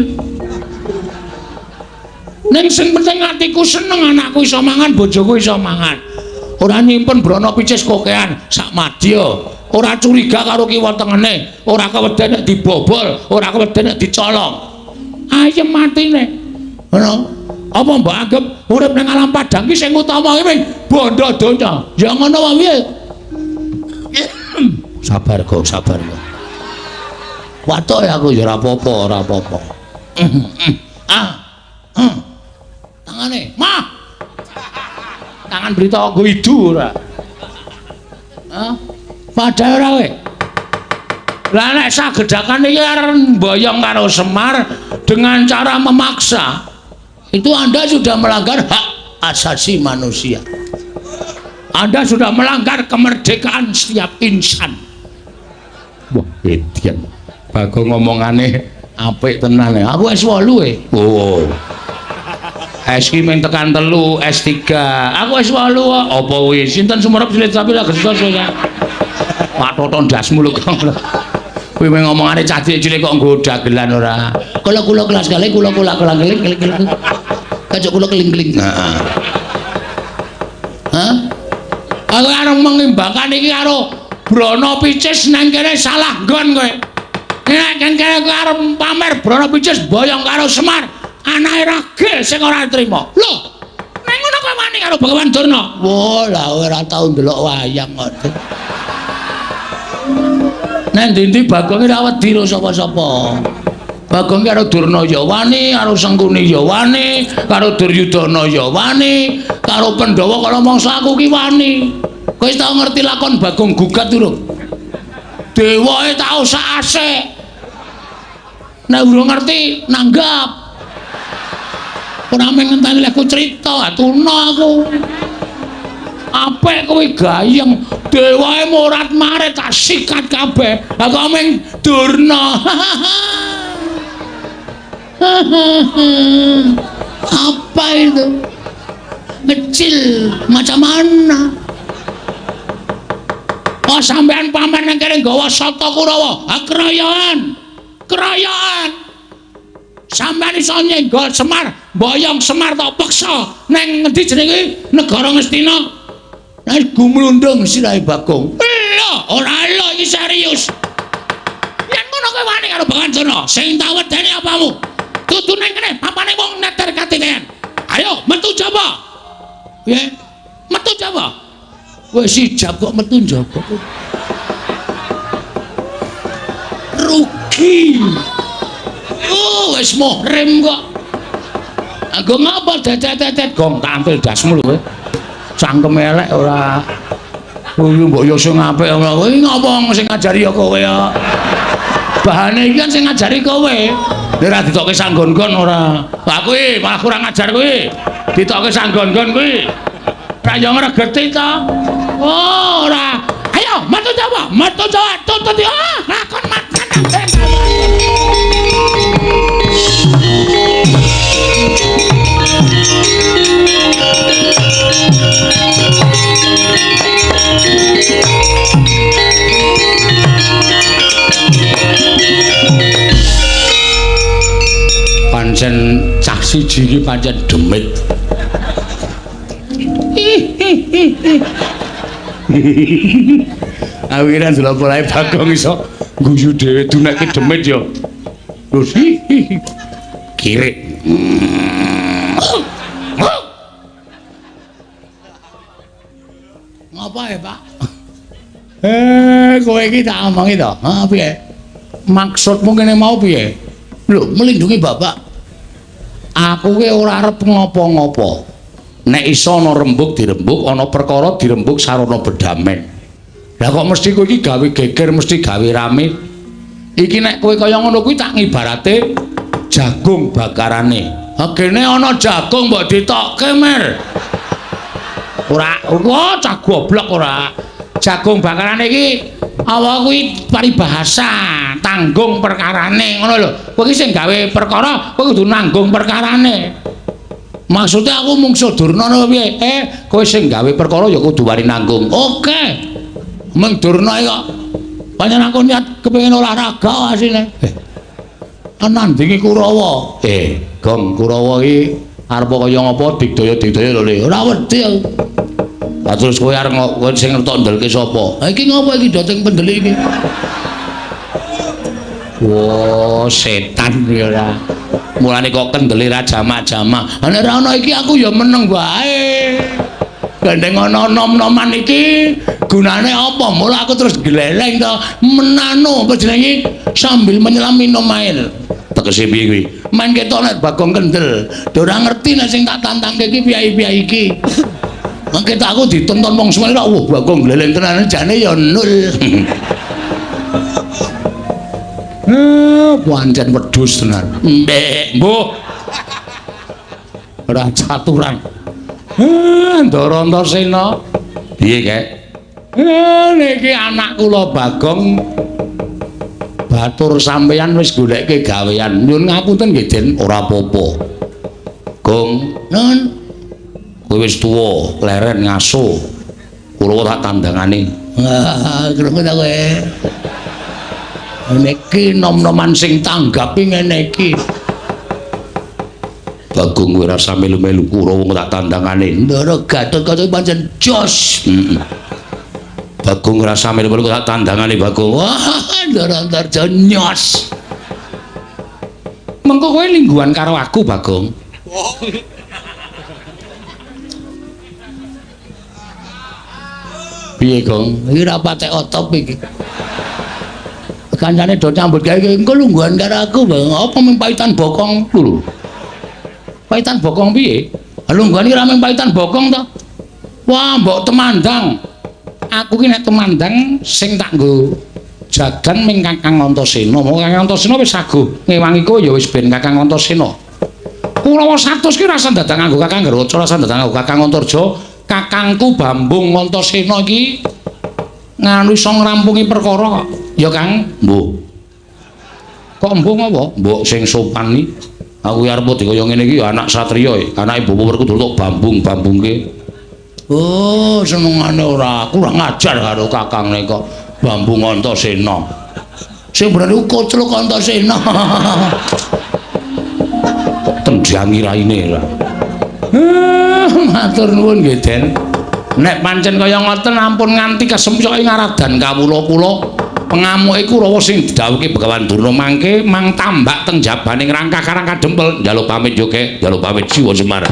Ning sing penting atiku seneng, anakku iso mangan, bojoku iso mangan. Ora nyimpen brana picis kokean sak madya. Ora curiga karo kiwa tengene, ora keweden nek dibobol, ora keweden nek dicolong. Ayem atine. Ngono. Apa mbok anggap urip ning alam padang ki sing utama ki ming bondo donya? Ya ngono wae piye? Sabar kok, sabar kok. Watuk ya aku ya ora apa-apa, ora apa-apa. Ah. Tangane, mah. Tangan berita nggo idu ora. Hah? Padha ora kowe. Lah nek sagedakan iki arep mboyong karo Semar dengan cara memaksa, itu Anda sudah melanggar hak asasi manusia. Anda sudah melanggar kemerdekaan setiap insan. Wah, edian. Bagong ngomongane apik tenan ya. Aku S8 e. Oh. S ki mung tekan 3, S3. Aku S8 kok. Apa kuwi? Sinten sumerep silit sapi lagi ya. Pak Toton ndasmu lho kok. Kuwi mung ngomongane cah cilik kok nggo dagelan ora. Kula kula kelas kali kula kula kula keling keling keling. Kajok kula keling-keling. Heeh. Hah? Aku arep mengimbangkan iki karo Brana Picis nang kene salah nggon kowe. Nek kene arep pamer Brana Picis boyong karo Semar, anake ragil sing ora trima. Lho, nek ngono kowe wani karo Bagawan Durna? Wah, lah ora tau ndelok wayang kok. Nek ndi-ndi Bagong ora wedi karo sapa-sapa. Bagong karo Durna ya wani, karo Sengkuni ya wani, karo Duryudana ya wani, karo Pandhawa kala mangsa aku ki wani. Kowe tau ngerti lakon Bagong gugat durung? Dewae tau sak asik. Nek urung ngerti nanggap. Ora mung ngenteni lek crita, atuna aku. Apik kowe gayeng, dewae morat-marit tak sikat kabeh. Aku mung Durna. Apa itu? Kecil macam mana? Oh sampean pamer nang kene nggawa sata Kurawa. Ha kroyokan. Kroyokan. Sampean iso nyenggol Semar, mboyong Semar tok peksa nang ngendi jenenge negara Ngastina. Nek gumlundung sirahe Bagong. Lho, ora lho iki serius. Yen ngono kowe wani karo Bagawan Durna, sing tak wedeni apamu? Dudu nang kene papane wong neter katiten. Ayo metu jaba. Piye? Metu jaba. Wis ijab kok metu njaba. Rugi. Oh, wis muhrim kok. Anggo ngapa dedet-dedet gong tak ampil dasmu lho kowe. Cangkem elek ora. Kuwi mbok yo sing apik ora. Kowe ngapa sing ngajari ya kowe ya. Bahane iki kan sing ngajari kowe. Nek ora ditokke sanggon-gon ora. Lah kuwi malah kurang ajar kuwi. Ditokke sanggon-gon kuwi. Ora yo ngregeti ta. Oh, ora. Ayo metu Jawa, metu Jawa, tuntut ya. Lakon makan. Pancen cah siji iki pancen demit. Aku kira ndelok polahe Bagong iso guyu dhewe duneke demit ya. Terus kirik. Ngapa ya, Pak? Kowe iki tak omongi to. Ha piye? Maksudmu kene mau piye? Lho, melindungi bapak. Aku ki ora arep ngopo-ngopo. Nek iso ana rembug dirembug, ana perkara dirembug sarana bedamen. Lah kok mesti kowe iki gawe geger, mesti gawe rame. Iki nek kowe kaya ngono kuwi tak ngibarate jagung bakarane. Ha kene ana jagung mbok ditokke, Mer. Ora, wah cah goblok ora. Jagung bakarane iki apa kuwi paribahasa, tanggung perkarane ngono lho. Kowe iki sing gawe perkara, kowe kudu nanggung perkarane. Maksudnya aku mungsuh Durna apa piye? Kowe sing gawe perkara ya kudu wani nanggung. Oke. Meng Durna iki kok pancen aku niat kepengin olahraga asine. Nandingi Kurawa. Gong Kurawa iki arep kaya ngapa digdaya-digdaya lho Le. Ora wedi aku. Lah terus kowe arep kowe sing ngertok ndelke sapa? Ha iki ngopo iki doting pendelik iki? Wah, setan iki ora. Mulane kok kendele ra jamak-jamak. Ha nek ora ana iki aku ya meneng wae. Gandeng ana nom-noman iki gunane apa? Mula aku terus gleleng to menano apa jenenge sambil menyelam minum air. Tegese piye kuwi? Men ketok nek Bagong kendel. Ora ngerti nek sing tak tantangke iki piye-piye iki. Mangke tak aku ditonton wong semene ora wah Bagong gleleng tenan jane ya nul. Pancen wedhus tenan. Mbek, mbuh. Ora caturan. Ndara Antasena. Piye, Kek? Niki anak kula Bagong batur sampeyan wis goleke gawean. Nyuwun ngapunten nggih, Den, ora apa-apa. Gong, nun. Kowe wis tuwa, leren ngaso. Kula tak tandangane. Krungu ta kowe? Niki nom-noman sing tanggapi ngene iki. Bagong kowe rasa melu-melu Kurawa tak tandangane. Ndara Gatotkaca pancen jos. Heeh. Bagong rasa melu-melu tak tandangane Bagong. Wah, Ndara Antarja nyos. Mengko kowe lingguhan karo aku, Bagong. Piye, Gong? Iki ra patek otop iki. Kancane do nyambut gawe engko lungguhan karo aku, Bang. Apa mung paitan bokong lho? Paitan bokong piye? Lungguhan iki ra mung paitan bokong to. Wah, mbok temandang. Aku ki nek temandang sing tak nggo jagan ming Kakang Antasena. Monggo Kakang Antasena wis saguh ngewangi kowe ya wis ben Kakang Antasena. Kurawa 100 ki rasa dadak nganggo Kakang Garuda, rasa dadak nganggo Kakang Antarja. Kakangku Bambung Antasena iki nganu iso ngrampungi perkara kok. Ya Kang, mbuh. Kok mbuh ngopo? Mbok sing sopan iki. Aku arep dikaya ngene iki ya anak satriya, anake Bapak Werkudara tok bambung-bambungke. Oh, senengane ora kurang ajar karo kakangne kok Bambung Antasena. Sing bener iku Kocluk Antasena. Tendhangi raine ora. Matur nuwun nggih, Den. Nek pancen kaya ngoten ampun nganti kesempyoke ngaradan kawula kula. Pengamuke Kurawa sing didhawuhke Begawan Durna mangke mang tambak teng jabaning rangkah karang kadempel. Njaluk pamit yo, Kek. Njaluk pamit Siwa Semar.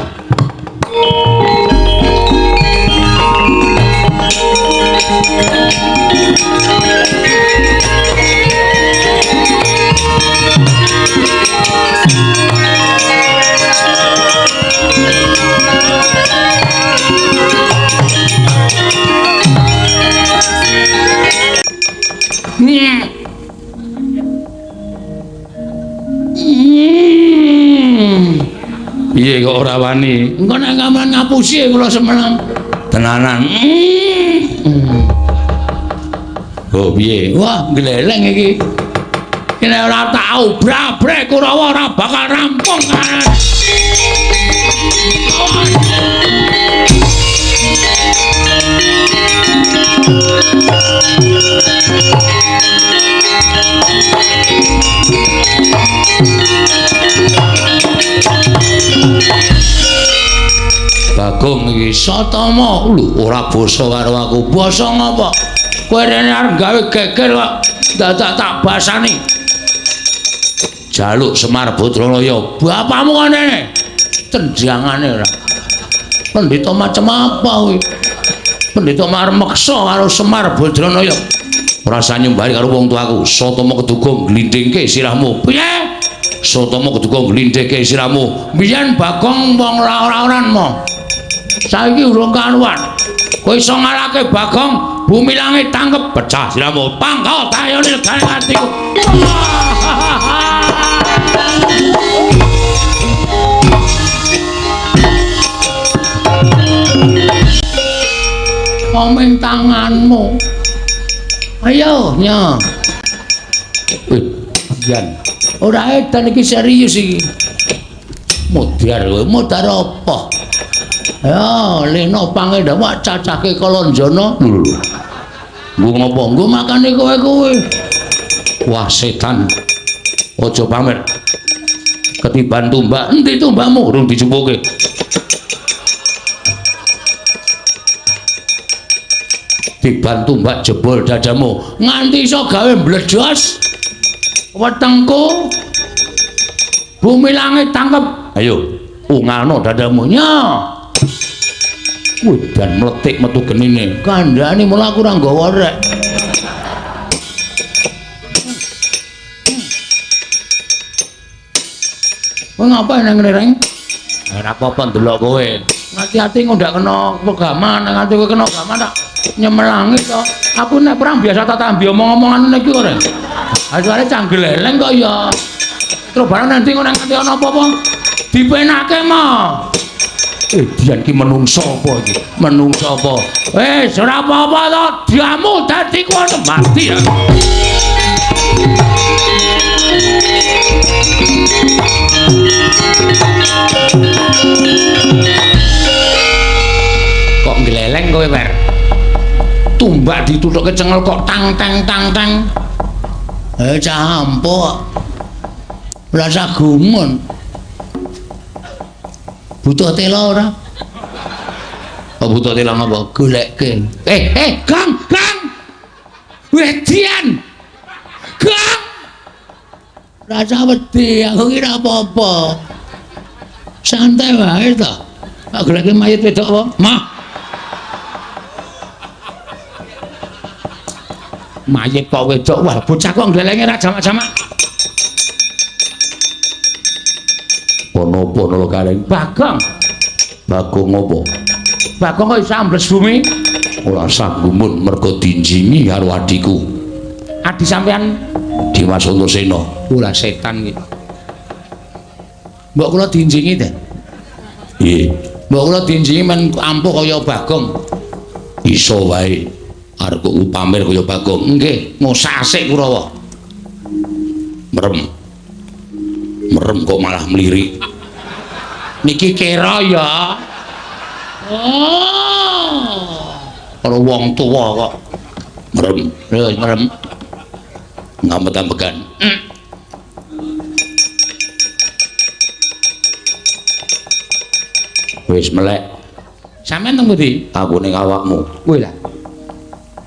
Piye kok ora wani? Engko nek ngamen ngapusi kula semenang. Tenanan. Oh piye? Wah, gleleng iki. Nek ora tak obrak-abrek Kurawa ora bakal rampung. Bagong iki Satama lho ora basa karo aku. Basa ngapa? Kowe rene arep gawe geger kok dadak tak basani. Jaluk Semar Badranaya. Bapakmu kene. Tendangane ora. Pendhita macem apa kuwi? Pendhita marep meksa karo Semar Badranaya. Ora usah nyumbari karo wong tuaku. Satama keduga glindhingke sirahmu. Piye? Satama keduga glindhingke sirahmu. Biyen Bagong wong ora-oran mo. Saiki urung karuan. Kowe iso ngalahke Bagong, bumi langit tangkep pecah sirahmu. Pangkal tayone legane atiku. Komeng tanganmu. Ayo, nya. Jan. Ora edan iki serius iki. Modar kowe, modar apa? Ya, leno pangendawa cacake Kalanjana. Lho. Nggo ngopo? Nggo makane kowe kuwi. Wah, setan. Aja pamer. Ketiban tumbak. Endi tumbakmu? Urung dijupuke. Tiban tumbak jebol dadamu. Nganti iso gawe mbledos wetengku. Bumi langit tangkep. Ayo, ungalno dadamu. Nya. Wih, dan meletik metu genine. Kandhane mula aku ora nggawa rek. Kowe ngapain nang ngene, Reng? Ora apa-apa ndelok kowe. Ngati-ati engko ndak kena pegaman, nganti kowe kena gaman tak nyemelangi to. Aku nek perang biasa tak tambi omong-omongan ngene iki kok, Reng. Ha soalé canggeleleng kok ya. Terus barang nanti engko nek nganti ana apa-apa dipenake mo. Dian ki menungso apa iki? Menungso apa? Wis ora apa-apa to, diamu dadi kono mati ya. Kok ngleleng kowe, Wer? Tumbak dituthuke cengel kok tang tang tang tang. Cah ampuh. Rasa gumun. Butuh tela ora? Oh, butuh tela ngapa? Goleke. Gang, gang. Wedian. Gong. Rasa wedi, aku kira apa-apa. Santai wae to. Pak goleke mayit wedok apa? Mah. Mayit kok wedok, wah bocah kok nglelenge ra jamak-jamak. Ono apa nala Gareng? Bagong. Bagong apa? Bagong kok iso ambles bumi? Ora usah gumun mergo dinjingi karo adhiku. Adi sampean Dimas Antasena. Ora setan iki. Mbok kula dinjingi ta? Nggih. Mbok kula dinjingi men ampuh kaya Bagong. Iso wae. Arep kok pamer kaya Bagong. Nggih, ngosak asik Kurawa. Merem. Merem kok malah mlirik. Niki kira ya. Oh. Karo wong tuwa kok merem. Lho, merem. Ngamet-ambekan. Wis melek. Sampeyan teng pundi? Aku ning awakmu. Kuwi lah.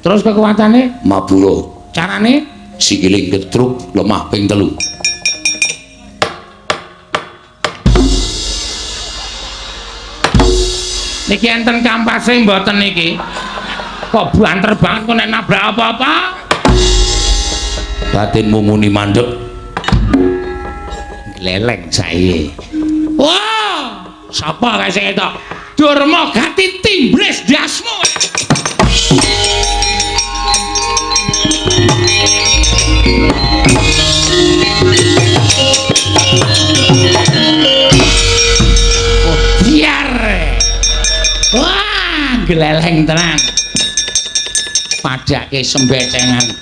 Terus kekuatane? Mabura. Carane? Sikile ketruk lemah ping 3. Niki enten kampase mboten niki? Kok banter banget kok nek nabrak apa-apa? Batinmu muni mandek. Gleleng sae. Wah, sapa kae sing etok? Durma gati timblis ndasmu. Oh, biar. Wah, gleleng tenan. Padake sembecengan.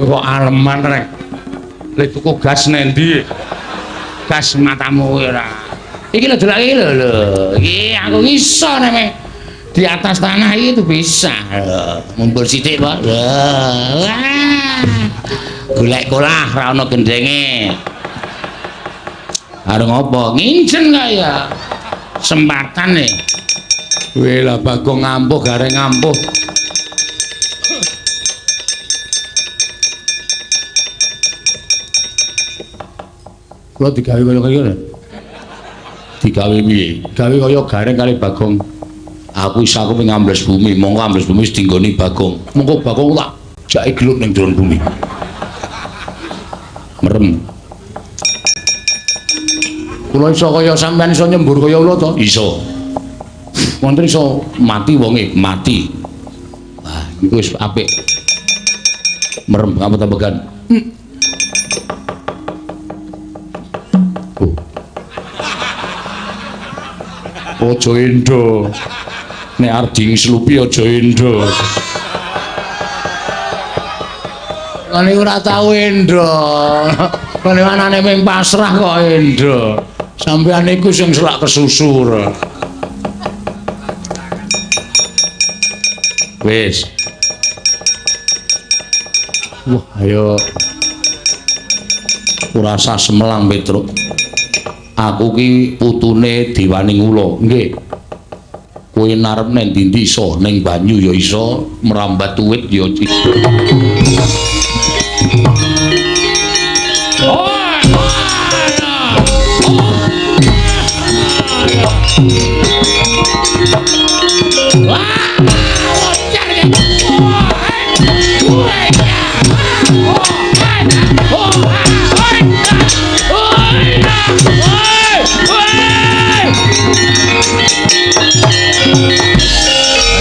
Kok aleman rek. Le tuku gas nendi? Gas matamu ora. Iki lho delok iki lho lho. Iki aku iso nek di atas tanah iki itu bisa. Lho, mumpul sithik, Pak. Lho. Wah. Golek kolah ra ono gendenge. Arep ngopo? Nginjen kaya sempatan nih. Weh lah Bagong ngampuh Gareng ngampuh. Kula digawe kaya kaya. Digawe piye? Gawe kaya Gareng kali Bagong. Aku iso aku pengen ambles bumi, monggo ambles bumi wis dinggoni Bagong. Monggo Bagong tak jake gelut ning jero bumi. Merem. Kula iso kaya sampean iso nyembur kaya ula to? Iso. Wonten iso mati wonge, mati. Wah, iku wis apik. Merem ngamet-amegan. Oh. Aja endo. Nek arep dingslupi aja endo. Ngene ora tau endo. Ngene anane mung pasrah kok endo. Sampeyan iku sing selak kesusur. Wis. Wah, ayo. Ora usah semelang, Petruk. Aku ki putune Dewaning Ula. Nggih. Kowe narep nang ndi-ndi iso, ning banyu ya iso, merambat uwit ya iso. Oh.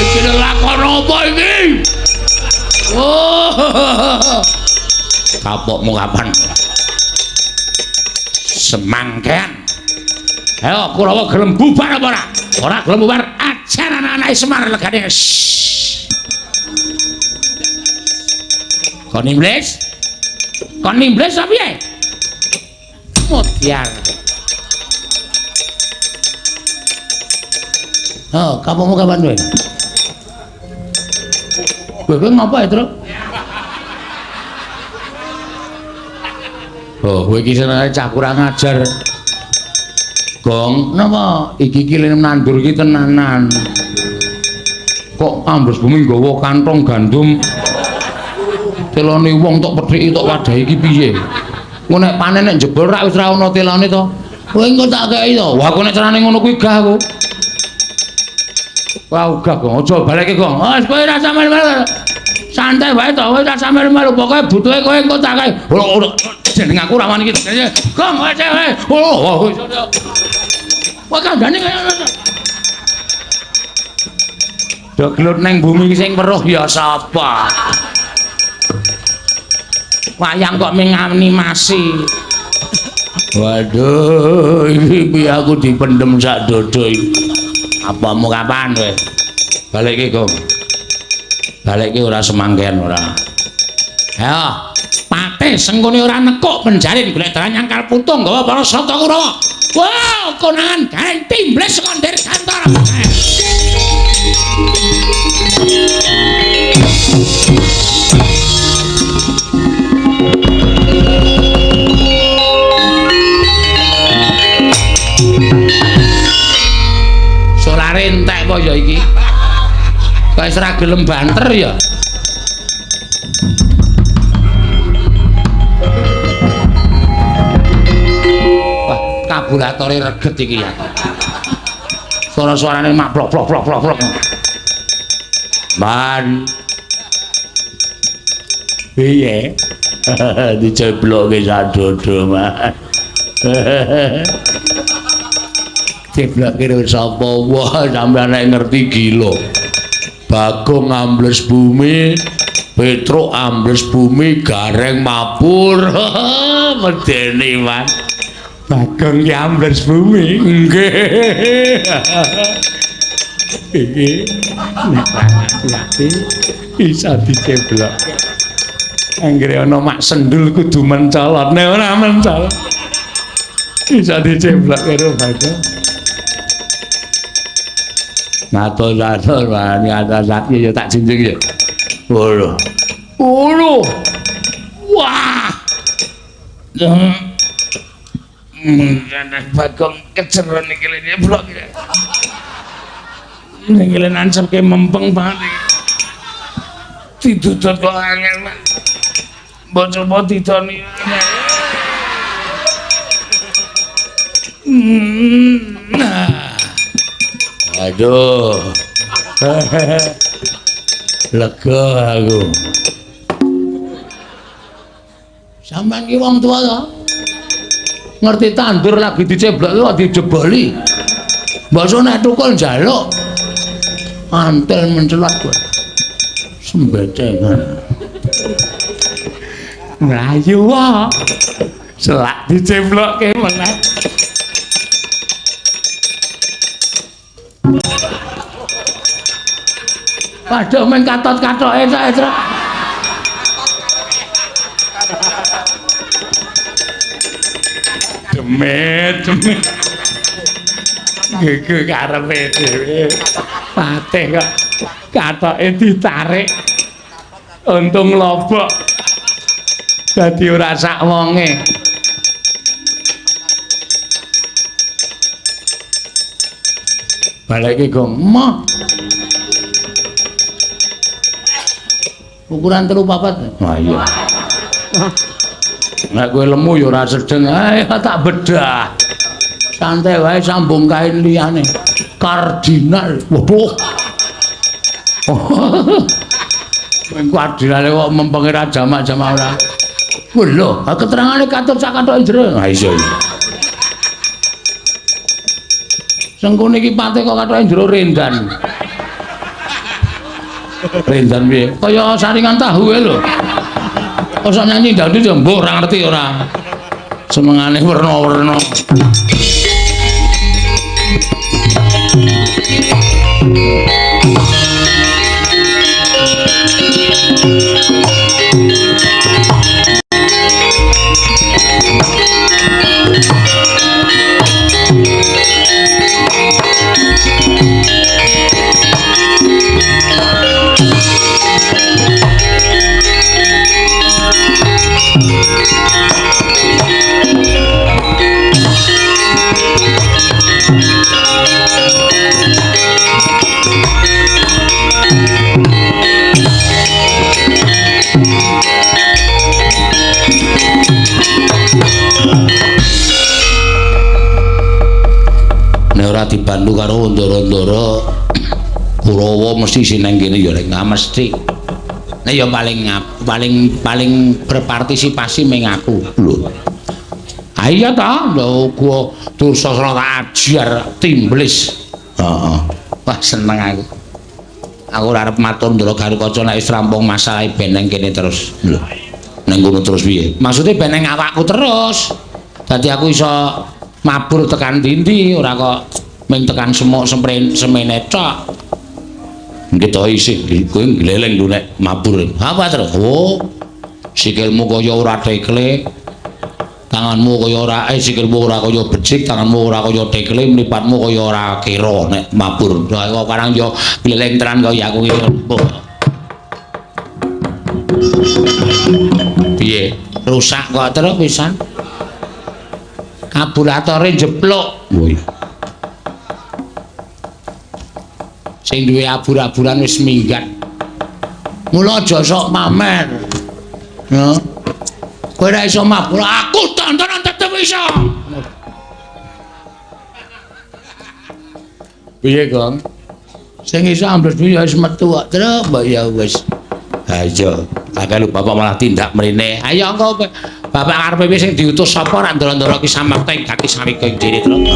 Iki lakon apa iki? Oh. Kapokmu kapan? Semangkean. Ayo Kurawa gelem bubar apa ora? Ora gelem bubar, ajar anak-anake Semar legane. Kon iblis? Kon iblis apa piye? Mutiar. Oh, kapokmu kapan kowe? Kowe ngapa ya, Truk? Oh, kowe iki senengane cah kurang ajar. Gong, napa? Iki ki lene nandur iki tenanan. Kok ambles bumi nggawa kantong gandum. Telone wong tok pethiki tok wadahi iki piye? Engko nek panen nek jebol rak wis ra ono telone to. Kowe engko tak kei to. Wah, aku nek carane ngono kuwi gah aku. Wah, gah Gong, aja balekke Gong. Wis kowe ora sampe melu. Santai wae to, kowe ora sampe melu. Pokoke butuhe kowe engko tak kei. Jeneng aku ra wani iki. Gong, kowe kowe. Oh, wah, kandhane kaya ngono. Do gelut neng bumi sing weruh ya sapa? Wayang kok ming animasi. Waduh, iki piye aku dipendhem sak dodo iki. Apamu kapan kowe? Balekke, Gong. Balekke ora semangkean ora. Ayo, patih sengkone ora nekuk penjalin golek dalan nyangkal putung nggawa para sata Kurawa. Wah, konangan gareng timbles saka Dirgantara. Solare entek apa ya iki? Kok wis ora gelem banter ya? Wah, kabulatore reget iki ya. Suara-suarane mak blok blok blok blok blok. Man. Piye? Dicebloke sak dodo, Man. Cebloke karo sapa? Wah, sampeyan nek ngerti gila. Bagong ambles bumi, Petruk ambles bumi, Gareng mabur. Medeni, Man. Bagong ki ambles bumi. Nggih. Iki nek ati iso diceblokke. Anggere ana mak sendul kudu mencolot, nek ora mencolot iso diceblok karo Bagong. Matur-matur, ngatas-atas ya tak junjung ya. Waduh. Waduh. Wah. Bagong keceron iki lho blok iki. Ning nancepke mempeng banget iki. Didudut kok angel, Mas. Mbok coba didoni. Aduh. Lega aku. Sampeyan ki wong tuwa to? Ngerti tandur lagi diceblok kok dijeboli. Mbok nek tukul njaluk. Antel mencelat kowe. Sembecengan. Mlayu wae. Selak diceblokke meneh. Waduh men katot-katoke tok, Truk. Demit, demit. Gege karepe dhewe. Patih kok katoke ditarik. Untung lobok. Dadi ora sak wonge. Baleke Gong. Moh. Ukuran 3 4. Wah iya. Nek kowe lemu ya ora sedeng. Ayo tak bedah. Santai wae sambung kain liyane. Kardinal. Waduh. Meng kardinale kok mempenge ra jamak-jamak ora. Wah lho, keterangane katut sak kathoke jero. Ha iya. Sengkune iki patih kok kathoke jero rendan. Rendan piye? Kaya saringan tahu e lho. Kok nyanyi dangdut ya mbok ora ngerti ora. Senengane werna-werna. dibantu karo ndara-ndara Kurawa mesti sing nang kene ya rek mesti. Nek ya paling berpartisipasi ming aku. Lho. Ha iya ta, lho gua Dursasana tak ajar timblis. Heeh. Wah seneng aku. Aku ora arep matur Ndara Garukaca nek wis rampung masalahe ben nang kene terus. Lho. Nang kono terus piye? Maksude ben nang awakku terus. Dadi aku iso mabur tekan ndi-ndi, ora kok ming tekan semok semene tok. Nggih to isih kowe gleleng lho nek mabur. Apa terus? Oh. Sikilmu kaya ora tekle. Tanganmu kaya ora sikilmu ora kaya becik, tanganmu ora kaya tekle, mripatmu kaya ora kira nek mabur. Lah kok karang yo gleleng tenan kaya aku iki. Piye? Rusak kok terus pisan. Karburatore jeplok. Woi. Sing duwe abur-aburan wis minggat. Mula aja sok pamer. Ya. Kowe ora iso mabur, aku tontonan tetep iso. Piye, Gong? Sing iso ambles duwe ya wis metu kok, Truk, mbok ya wis. Ha iya, akeh lho bapak malah tindak mrene. Ayo engko bapak karepe piye sing diutus sapa rak ndara-ndara ki samakta ing gati sawika ing dhewe, Truk.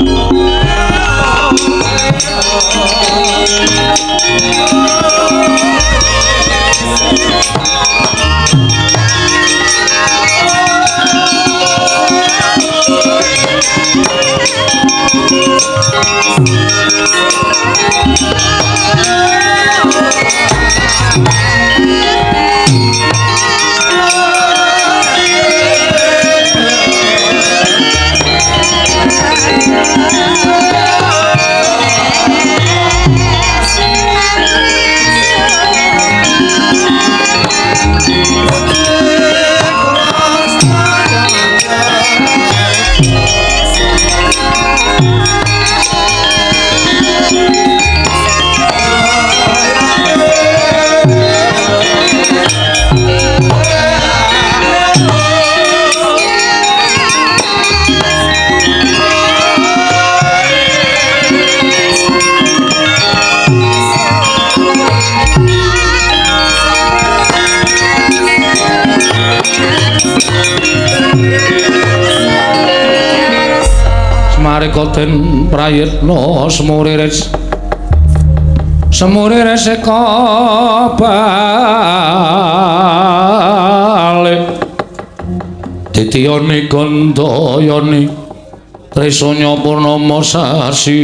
Smarika den prayitna semuriris semuriris eka balik ditiyane gandayane trisanya purnama sasi.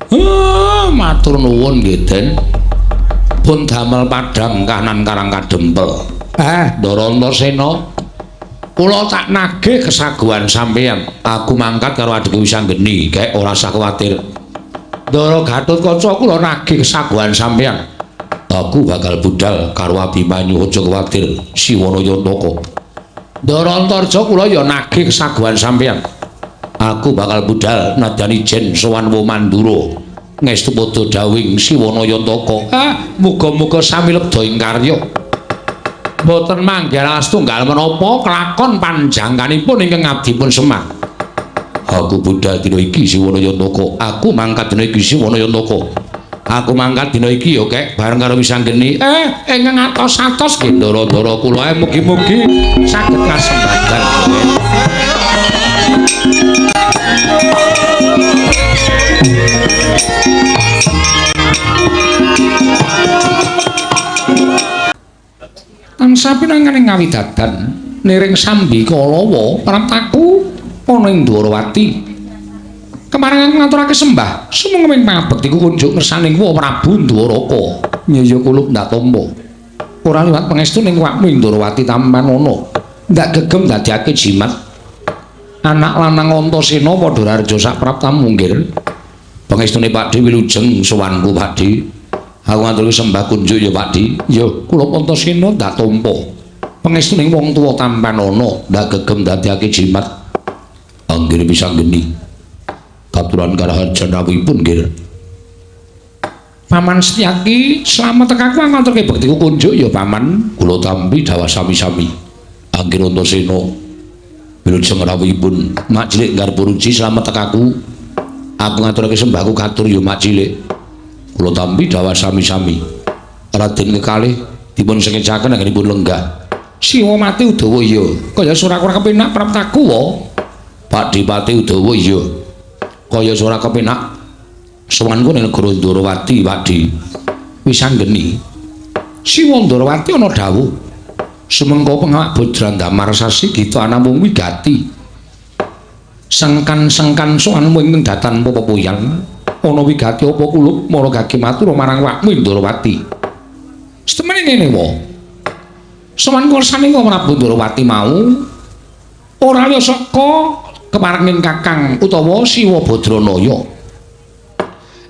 Oh, matur nuwun nggih Den, pun damel padhang kanan karang kadempel. Ndara Antasena, kula tak nagih kesaguhan sampeyan. Aku mangkat karo adhiku Wisanggeni, gek ora usah kuwatir. Ndara Gatotkaca kula nagih kesaguhan sampeyan. Aku bakal budal karo Abimanyu, aja kuwatir Siwana Yantaka. Ndara Antarja kula ya nagih kesaguhan sampeyan. Aku bakal budal nadyan ijen sowan Mandura. Ngestu padha dawing Siwana Yantaka. Muga-muga sami lebda ing karya. Mboten manggih astunggal menapa kelakon panjangkanipun ingkang abdipun Semar. Aku budal dina iki Siwana Yantaka. Aku mangkat dina iki Siwana Yantaka. Aku mangkat dina iki ya kek bareng karo Wisanggeni. Ingkang atos-atos nggih ndara-ndara kula mugi-mugi saged kasembadan. Tansah pinanganing ngawidadan niring sambi kalawa praptaku ana ing Dwarawati. Kemarengan ngaturake sembah sumangga pangabektiku kunjuk ngersaning Wa Prabu Ndwaraka. Nyaya kulup ndak tampa. Ora liwat pangestu ning awakmu ing Dwarawati tampanana. Ndak gegem dadekake jimat. Anak lanang Antasena padha raharja sak praptamu nggir. Pangestune Pakdhe wilujeng sowanku Pakdhe. Aku ngaturke sembah kunjuk ya Pakdhe. Ya kula Antasena ndak tampa. Pangestune wong tuwa tampanana ndak gegem dadekake jimat. Anggir Wisanggeni. Katuran karaharjan rawuhipun nggir. Paman Setyaki slamet tekaku ngaturke bektiku kunjuk ya Paman. Kula tampi dhawah sami-sami. Anggir Antasena. Wilujeng rawuhipun Mak Cilik Garpuruji slamet tekaku. Aku ngaturake sembahku katur ya Mak Cilik. Kula tampi dhawah sami-sami. Raden kekalih dipun sengejaken anggenipun lenggah. Siwa mati Udawa iya. Kaya ora ora kepenak praptaku wa. Pak Dipati Udawa iya. Kaya ora kepenak sowanku ning negara Ndorowati, Pak Di. Wis anggeni. Siwa Ndorowati ana dawuh. Sumengko pengawak Bodrandamar sasi gita anamung wigati. Sengkan-sengkan sowanmu ing datan pepepoyan. Ana wigati apa kulup mara gage matur marang wakmu Ndorowati. Setemene ngene wa. Sowan kursane Prabu Ndorowati mau ora liya saka keparenging Kakang utawa Siwa Badranaya.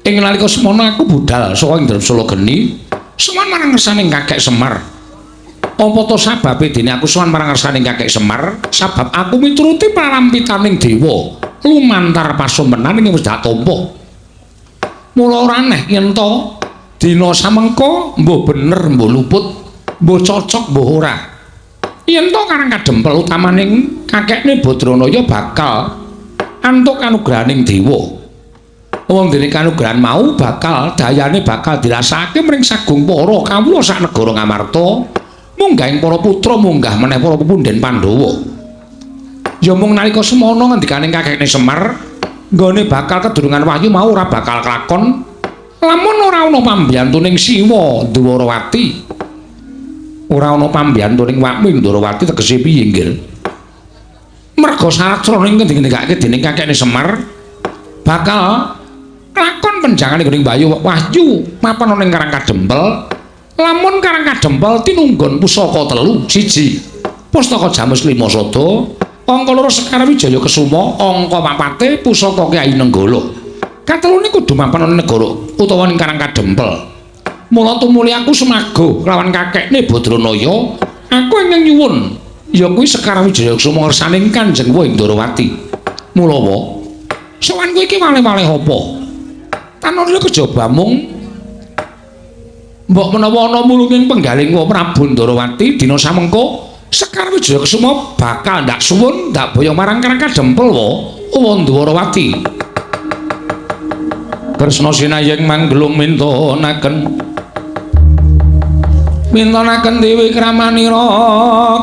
Ing nalika semono aku budal saka ing Dremsala Geni, sowan marang ngersaning Kakek Semar. Apa to sababe dene aku sowan marang ngersaning Kakek Semar? Sabab aku mituruti parampitaning dewa lumantar pasumenan ing wis dak tampa. Mula ora aneh yen to dina samengko mbuh bener mbuh luput, mbuh cocok mbuh ora. Yen to Karang Kadempel utamaning kakekne Badranaya bakal antuk kanugrahaning dewa. Wong dene kanugrahan mau bakal dayane bakal dirasakake mring sagung para kawula sak negara Ngamarta, munggahing para putra munggah meneh para pepundhen Pandhawa. Ya mung nalika semono ngendikaning kakekne Semar, nggone bakal kedurungan wahyu mau ora bakal kelakon lamun ora ana pambiyantuning Siwa Ndwarawati. Ora ana pambiyantuning wakmu Ndwarawati tegese piye nggih? Merga syarat srana ing ngendikake dening kakekne Semar bakal lakon penjangane gone Bayu Wahyu mapan ana ing Karang Kadempel. Lamun Karang Kadempel tinunggon pusaka telu, siji Pustaka Jamus Lima Sada, angka loro Sekar Wijaya Kesuma, angka papate pusaka Kyai Nenggala. Katelune kudu mapan ana negara utawa ning Karang Kadempel. Mula tumuli aku semago lawan kakekne Badranaya, aku ingkang nyuwun ya kuwi Sekar Wijaya Kesuma ngersaning Kanjeng Ndorowati. Mula wa sowanku iki wale-wale apa? Tanurya kejaba mung mbok menawa ana mulunging penggaling wa Prabu Ndorowati dina samengko Sekar Wijaya Kesuma bakal ndak suwun ndak boyong marang Karang Kadempel wa Ndorowati. Kresna sinayeng manggelung mintonaken mintonaken dewi kramanira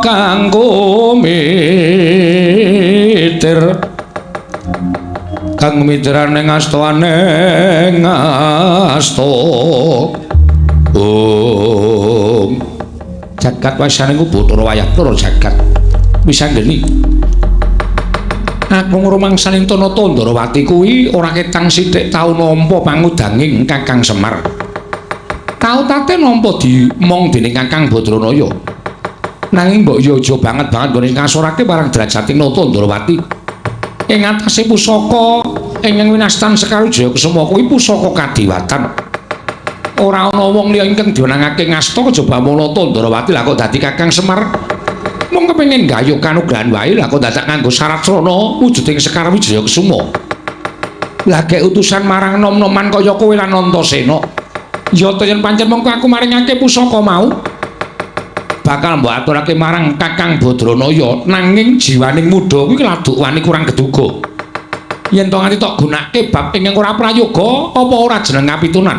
kang kumitir kang mitrane ngastaane ngasta. Om jagat wasane ku Bathara wayah Bathara jagat wis anggeni. Aku ngrumangsani Tanata Ndorowati kuwi ora ketang sithik tau nampa pangudanging Kakang Semar. Tau tate nampa dimong dening Kakang Badranaya. Nanging mbok yo aja banget-banget nggone ngasorake marang derajating Nata Ndorowati. Ing atase pusaka ingkang winastan Sekar Wijaya Kesuma kuwi pusaka kadiwatan. Ora ana wong liya ingkang diwenangake ngasta kejaba mung Nata Ndorowati. Lah kok dadi Kakang Semar mung kepengin gayuh kanugrahan wae, lah kok dadak nganggo syarat srana wujuding Sekar Wijaya Kesuma. Lah gek utusan marang nom-noman kaya kowe lan Antasena. Ya to yen pancen mengko aku maringake pusaka mau bakal mbok aturake marang Kakang Badranaya, nanging jiwaning muda kuwi laduk wani kurang geduga. Yen to nganti tok gunake bab ingkang ora prayoga apa ora jeneng kapitunan.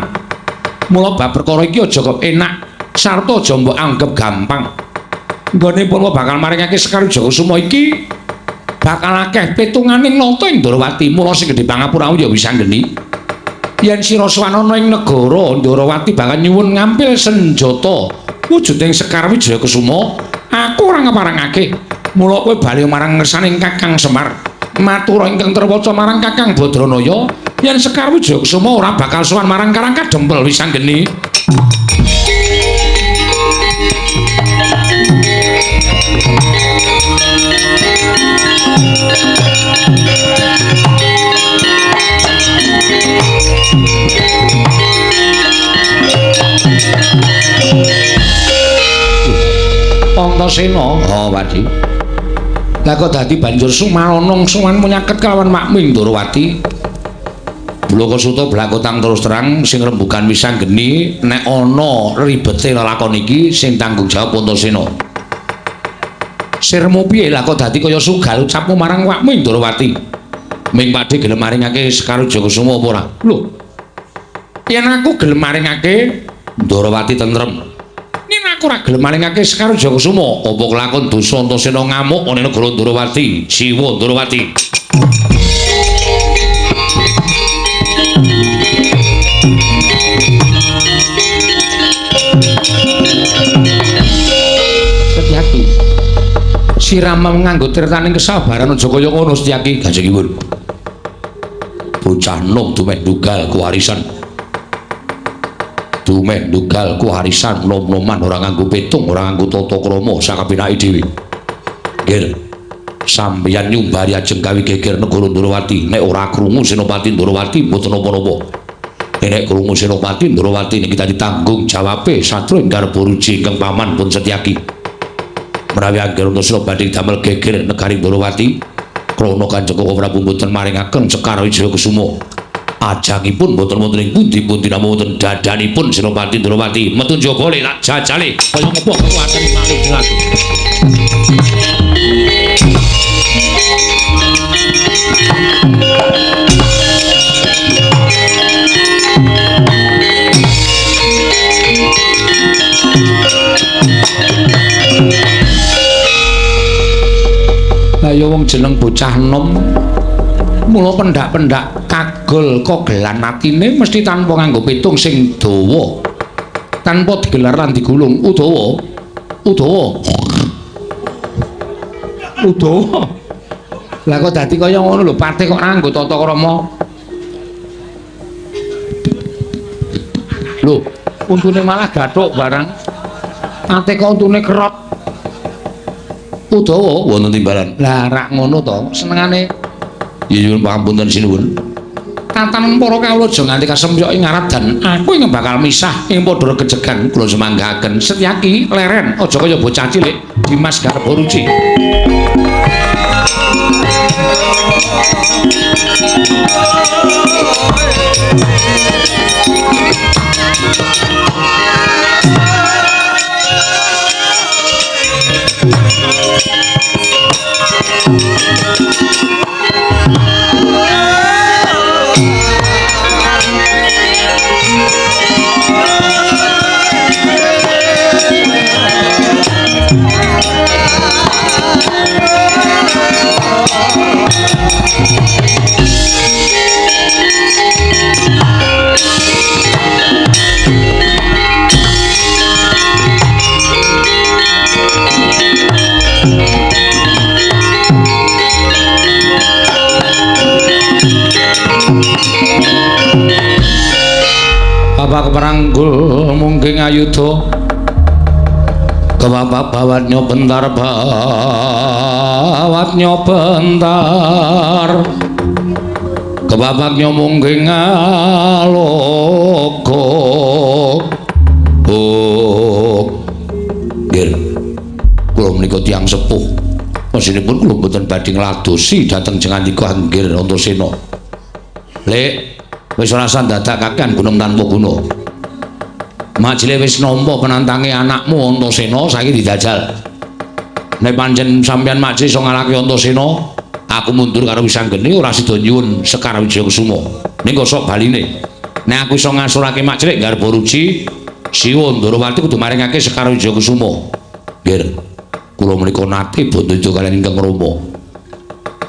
Mula bab perkara iki aja kok enak sarta aja mbok anggep gampang. Nggone pun bakal maringake Sekar Wijaya Kesuma iki bakal akeh pitunganing nata ing Ndorowati. Mula sing gedhe pangapuramu ya wis anggeni. Yen sira sowan ana ing negara Ndorowati bakal nyuwun ngampil senjata wujuding Sekar Wijaya Kesuma, aku ora ngeparengake. Mula kowe bali marang ngersaning Kakang Semar, matur ingkang terwaca marang Kakang Badranaya yen Sekar Wijaya Kesuma ora bakal sowan marang Karang Kadempel wis anggeni. Antasena, oh Padi. Lah kok dadi banjur sumanonong sowan menyaket kelawan makmu ing Ndorowati. Blaka Suta blakotang terus terang sing rembugan wis anggeni nek ana ribete lelakon iki sing tanggung jawab Antasena. Sirmu piye lah kok dadi kaya sugal ucapmu marang awakmu Ndrawati. Ming Pakdhe gelem maringake Sekar Wijayakusuma apa ora? Lho. Yen aku gelem maringake Ndrawati tentrem. Yen aku ora gelem maringake Sekar Wijayakusuma, apa kelakon dosa Antasena ngamuk ana negara Ndrawati, Siwa Ndrawati. Setyaki. Sirama nganggo tirtaning kesabaran aja kaya ngono Setyaki. Kanjengipun. Bocah nom dumeh ndugal kuwarisan. Dumeh ndugal kuwarisan nom-noman ora nganggo petung, ora nganggo tata krama sakapenake dhewe. Nggih. Sampeyan nyumbari ajeng gawe geger negara Ndrawati, nek ora krungu Senopati Ndrawati mboten napa-napa. Nek krungu Senopati Ndrawati niki dadi tanggung jawabe satru ing garba ruji ingkang paman pun Setyaki. Menawi angger Antasena badhe damel geger negari Ndrawati, krana Kanjeng Koko Prabu mboten maringaken Sekar Wijayakusuma. Ajangipun mboten wonten ing pundi-pundi namung wonten dadanipun Senopati Ndrawati. Metu njaba le tak jajale kaya ngapa kekuatane malih lagi. Ayo wong jeneng bocah enom mula pendak-pendak kagol kogelan atine mesti tanpa nganggo pitung sing dawa, tanpa digelar lan digulung. Udawa, udawa, udawa. Lah kok dadi kaya ngono lho, patih kok nganggo tata krama. Lho, untune malah gathuk barang. Patih kok untune kerot. Udawa wonten timbalan. Lah rak ngono to, senengane. Ya nyuwun pangapunten sinuwun. Tatanan para kawula aja nganti kasemyok ing ngarep dan aku ing bakal misah ing padha regejegan kula semanggaken. Setyaki leren aja kaya bocah cilik Dimas Garba Ruci. Bapak keperanggul mungkin ayuda kebapak bawatnya bentar bawatnya bentar kebabaknya mungkin ngaloko. Oh nggih, kula menika tiyang sepuh mesinipun kula mboten badhe ngladosi dhateng jengandika Anggir Antasena. Lek wis ora usah dadak kakean gunung tanpa guna. Majile wis nampa penantange anakmu Antasena saiki dijajal. Nek pancen sampeyan Majile iso ngalahke Antasena, aku mundur karo Wisanggeni ora sida nyuwun Sekar Wijayakusuma. Ning kosok baline. Nek aku iso ngasurake Majile garba ruji, Siwa Ndrawati kudu maringake Sekar Wijayakusuma. Nggih. Kula menika nate bandha kaliyan ingkang Rama.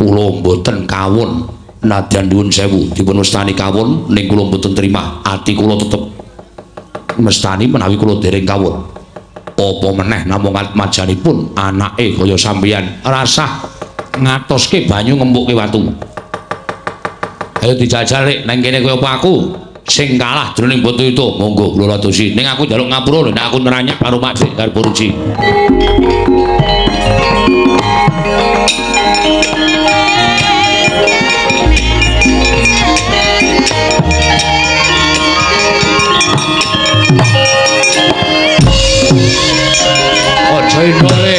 Kula mboten kawon. Nadyan nyuwun sewu dipun wastani kawon ning kula mboten terima. Ati kula tetep mestani menawi kula dereng kawon. Apa meneh namung atmajanipun anake kaya sampeyan rasah ngatoske banyu ngempukke watu. Ayo dijajal rek nang kene kaya apa aku sing kalah jroning Bantayuda. Monggo kula ladosi. Ning aku njaluk ngapura lho nek aku neranyak karo Mak Cik Garba Ruci. Aja indole.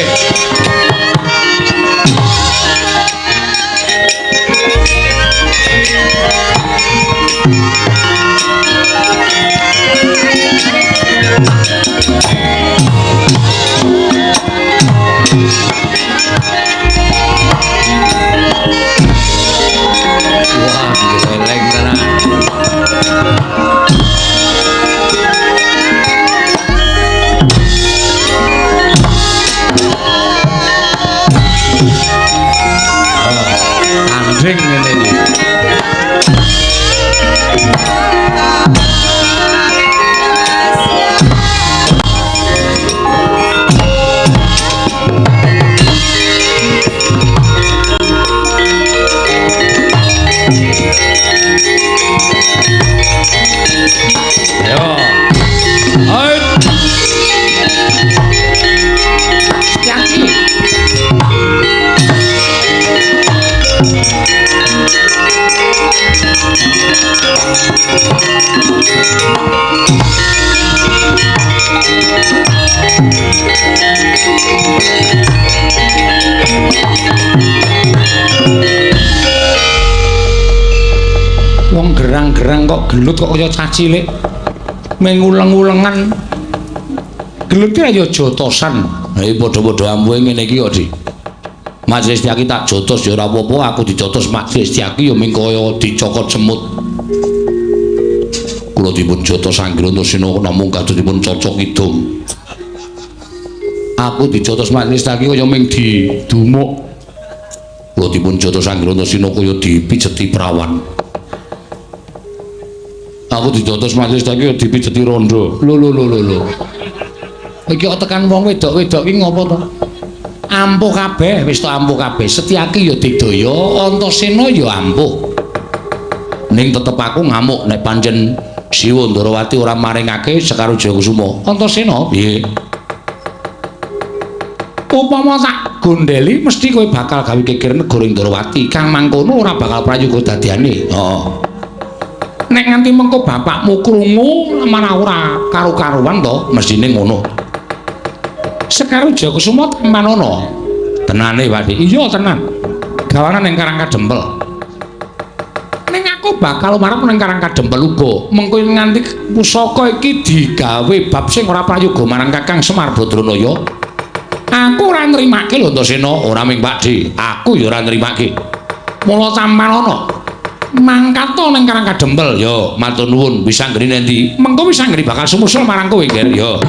Wong gerang-gerang kok gelut kok kaya cah cilik. Menguleng-ulengan. Gelut ki ya jotosan. Ha iki padha-padha ampuhe ngene iki kok, Dik. Majelis Setyaki tak jotos ya ora apa-apa, aku dijotos Majelis Setyaki ya ming kaya dicokot semut. Kula dipun jotos Anggir Antasena namung kados dipun cocok kidung. Aku dijotos Majelis Setyaki kaya ming didumuk. Kula dipun jotos Anggir Antasena kaya dipijeti prawan. Aku dijotos Majelis Setyaki kaya dipijeti rondo. Lho lho lho lho. Iki kok tekan wong wedok-wedok iki ngopo to? Ampuh kabeh, wis to ampuh kabeh. Setyaki ya digdaya, Antasena ya ampuh. Ning tetep aku ngamuk nek pancen Siwa Ndarawati ora maringake Sekar Wijaya Kusuma. Antasena piye? Upama tak gondeli mesti kowe bakal gawe geger negara Ndarawati. Kang mangkono ora bakal prayoga dadiane. Heeh. Nek nganti mengko bapakmu krungu malah ora karu-karuan to, mestine ngono. Sekar Wijaya Kusuma tampanana. Tenane, Pak Dik. Iya, tenan. Gawanan ning Karang Kadempel. Ning aku bakal marep ning Karang Kadempel uga. Mengko nganti pusaka iki digawe bab sing ora prayoga marang Kakang Semar Badranaya. Aku ora nrimake lho Antasena, ora ming Pak Dik. Aku ya ora nrimake. Mula tampanana. Mangkat ning Karang Kadempel. Yo, matur nuwun. Wis anggere endi? Mengko wis anggere bakal sumusul marang kowe, Ger. Yo.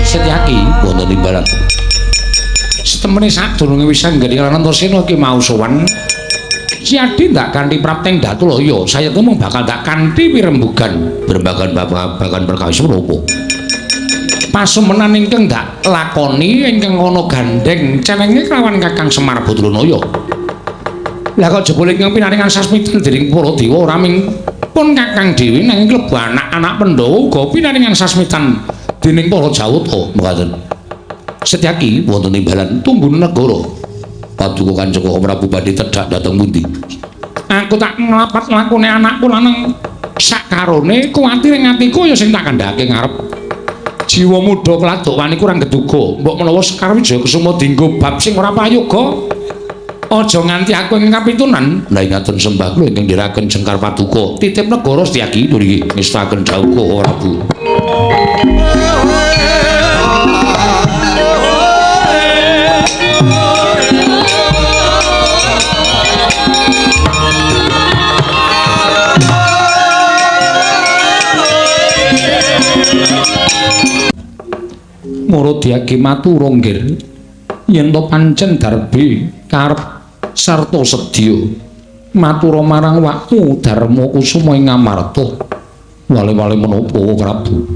Setyaki wonten imbalan. Setemene sadurunge wis anggere lan Antasena iki mau sowan Siadi ndak kanthi prapteng Datulaya, sayekte mung bakal ndak kanthi pirembugan berbagan babagan perkawis menapa. Pasumenan ingkang ndak lakoni ingkang ana gandheng cenenge kelawan Kakang Semar Badranaya. Lah kok jebul ingkang pinaringan sasmitan dening para dewa ora ming pun Kakang dhewe nanging klebu anak-anak Pandhawa uga pinaringan sasmitan dening para Jawata mekaten. Setyaki wonten imbalan tunggun negara. Paduka Kanjeng Prabu badhe tedhak dhateng pundi? Aku tak nglapat lakune anakku lanang sakarone kuwatir ing atiku ya sing tak kandhake ngarep. Jiwa muda keladuk wani kurang geduga. Mbok menawa Sekar Wijaya Kusuma dienggo bab sing ora prayoga. Aja nganti aku ing kapitunan. Lah ingaten sembah kula ingkang ndherekaken jengkar paduka. Titip negara Setyaki niki ngestaken dawuh Prabu. Murudyaki matur nggir yen to pancen darbe karep sarta sedya matura marang wakmu Darma Kusuma ing Amarta. Wale-wale menapa Prabu?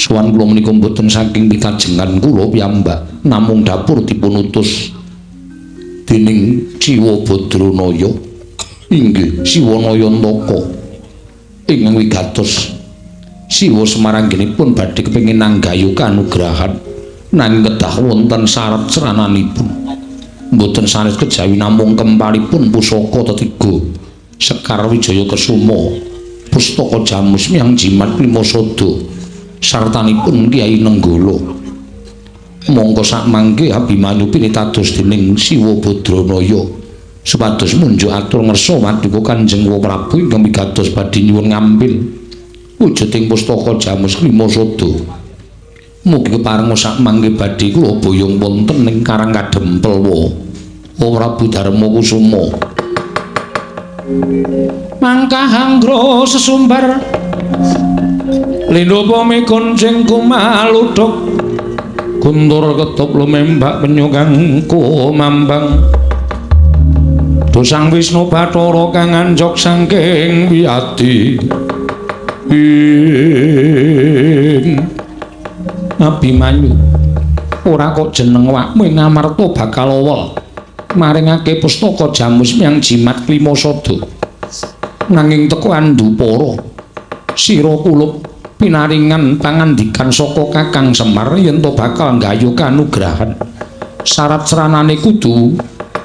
Sowan kula menika mboten saking pitajengan kula piyambak, namung dapur dipun utus dening Siwa Badranaya. Inggih Siwa Nayantaka ingkang wigatos. Siwa Semaranggenipun badhe kepengin nanggayu kanugrahan nanging kedah wonten syarat serananipun. Mboten sanes kejawi namung kempalipun pusaka tetiga Sekar Wijaya Kesuma, pustaka Jamus Miang Jimat Klimasada sartanipun Kyai Nenggala. Mongko sakmangke Abimanyu pinitados dening Siwa Badranaya supados munjuk atur ngersa paduka Kanjeng Prabu ingkang wigatos badhe nyuwun ngambil wujuding pustaka Jamus Klimasada. Mugi kepareng sakmangke badhe kula boyong wonten ing Karang Kadempel wa Prabu Darma Kusuma. Mangkah anggra sesumbar lindha mikoncing kumaludhuk guntur ketup lumembak penyu kang kumambang. Do Sang Wisnu Bathara kang anjog saking wiyadi. Ing Abimanyu, ora kok jeneng awakmu ing Ngamarta bakal owel maringake pustaka Jamus Myang Jimat Klimasada. Nanging teko andupara sira kulup pinaringan pangandikan saka Kakang Semar yen to bakal nggayuh kanugrahan. Syarat sranane kudu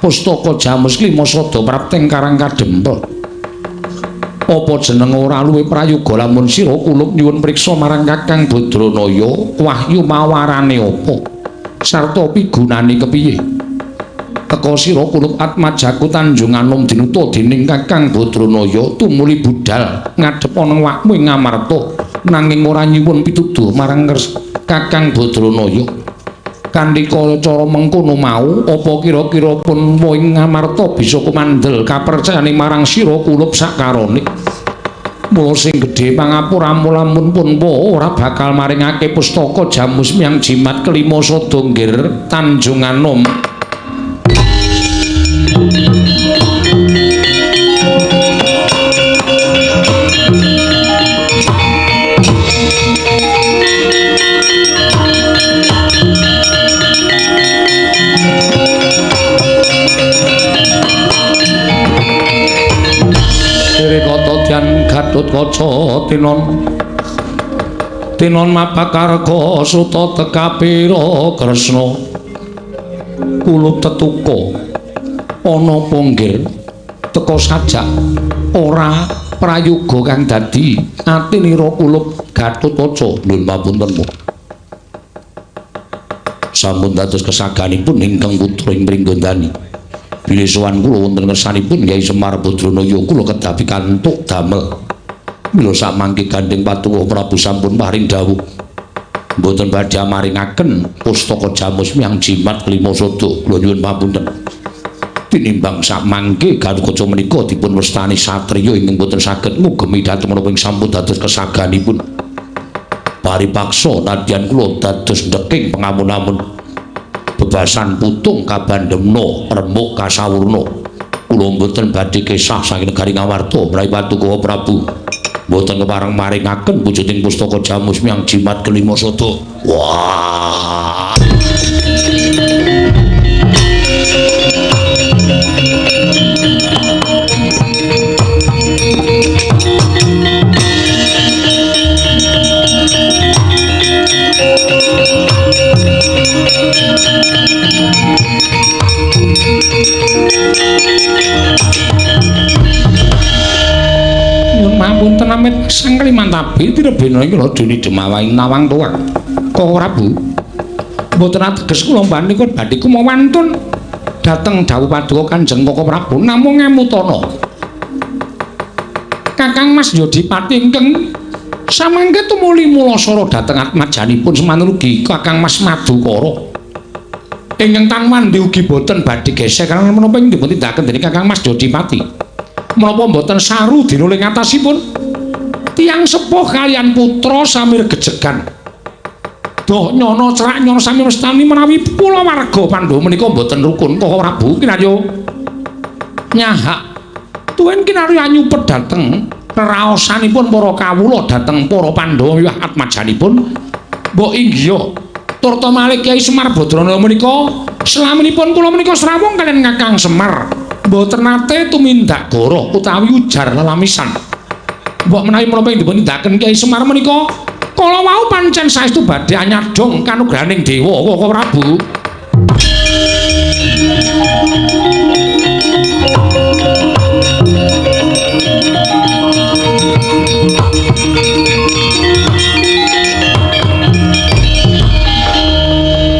pustaka Jamus Klimasada prapteng Karang Kadempel. Apa jeneng ora luwih prayoga lamun sira kulup nyuwun priksa marang Kakang Badranaya wahyu mawarane apa sarta pigunane kepiye? Teka sira kulup atmajaku Tanjung Anom dinuta dening Kakang Badranaya tumuli budhal ngadhep ana awakmu ing Ngamarta nanging ora nyuwun pituduh marang Kakang Badranaya. Kanthi cara mengkono mau apa kira-kira pun ing Ngamarta bisa kumandel kapercayane marang sira kulup sakarone? Mula sing gedhe pangapuramu lamun pun ora bakal maringake pustaka Jamus Myang Jimat Klimasada nggir Tanjung Anom. Gatotkaca tinon tinon mapakarga suta tekapira Kresna kulup tetuka ana ponggir teka sajak ora prayoga kang dadi atinira kulup Gatotkaca. Nuwun papunten mu sampun dados kesaganipun ingkang putra ing Pringgondani. Bilih sowan kula wonten ngersanipun Kyai Semar Badranaya kula kedah pikantuk damel. Mila samangke gandeng patuko Prabu sampun paring dawuh mboten badhe maringaken pustaka Jamus Myang Jimat Klimasada. Kula nyuwun papunten. Tinimbang samangke Gatotkaca menika dipun wastani satriya ingkang boten saged ngugemi dhateng menapa ing sampun dados kesaganipun. Paripaksa nadyan kula dados ndeking pengamun-amun bebasan putung kabandemna remuk kasawurna. Kula mboten badhe kesah saking negari Ngamarta menawi patuko Prabu mboten kepareng maringaken wujuding pustaka Jamus Myang Jimat Klimasada. Wah. Nyuwun pamunten amit Sang Kalimantabi tirebena ing Ladeni Demawaing Nawang Tuwak. Koko Prabu, mboten ateges kula panika badhe kumawantun dhateng dawuh paduka Kanjeng Koko Prabu namung ngemutana. Kakang Mas Yodipati ingkang samangke tumuli mulasara dhateng atmajanipun semanten ugi Kakang Mas Madukara. Ingkang tan wandi ugi boten badhe gesek karena menapa ing dipun tindakaken dening Kakang Mas Yodipati. Menapa mboten saru dinuling atasipun tiyang sepuh kalian putra samir gejegan. Doh nyono cerak nyono sami mestani menawi kulawarga Pandhawa menika mboten rukun. Koko Prabu kinarya nyahak tuwin kinarya nyupet dhateng reraosanipun para kawula dhateng para Pandhawa wiwah atmajanipun. Mbok inggiha turta malih Kyai Semar Badranaya menika selaminipun kula menika srawung kalian Kakang Semar mboten nate tumindak goroh utawi ujar lelamisan. Mbok menawi menapa ing dipun tindakaken Kyai Semar menika kala wau pancen saestu badhe anyadong kanugrahaning dewa Koko Prabu.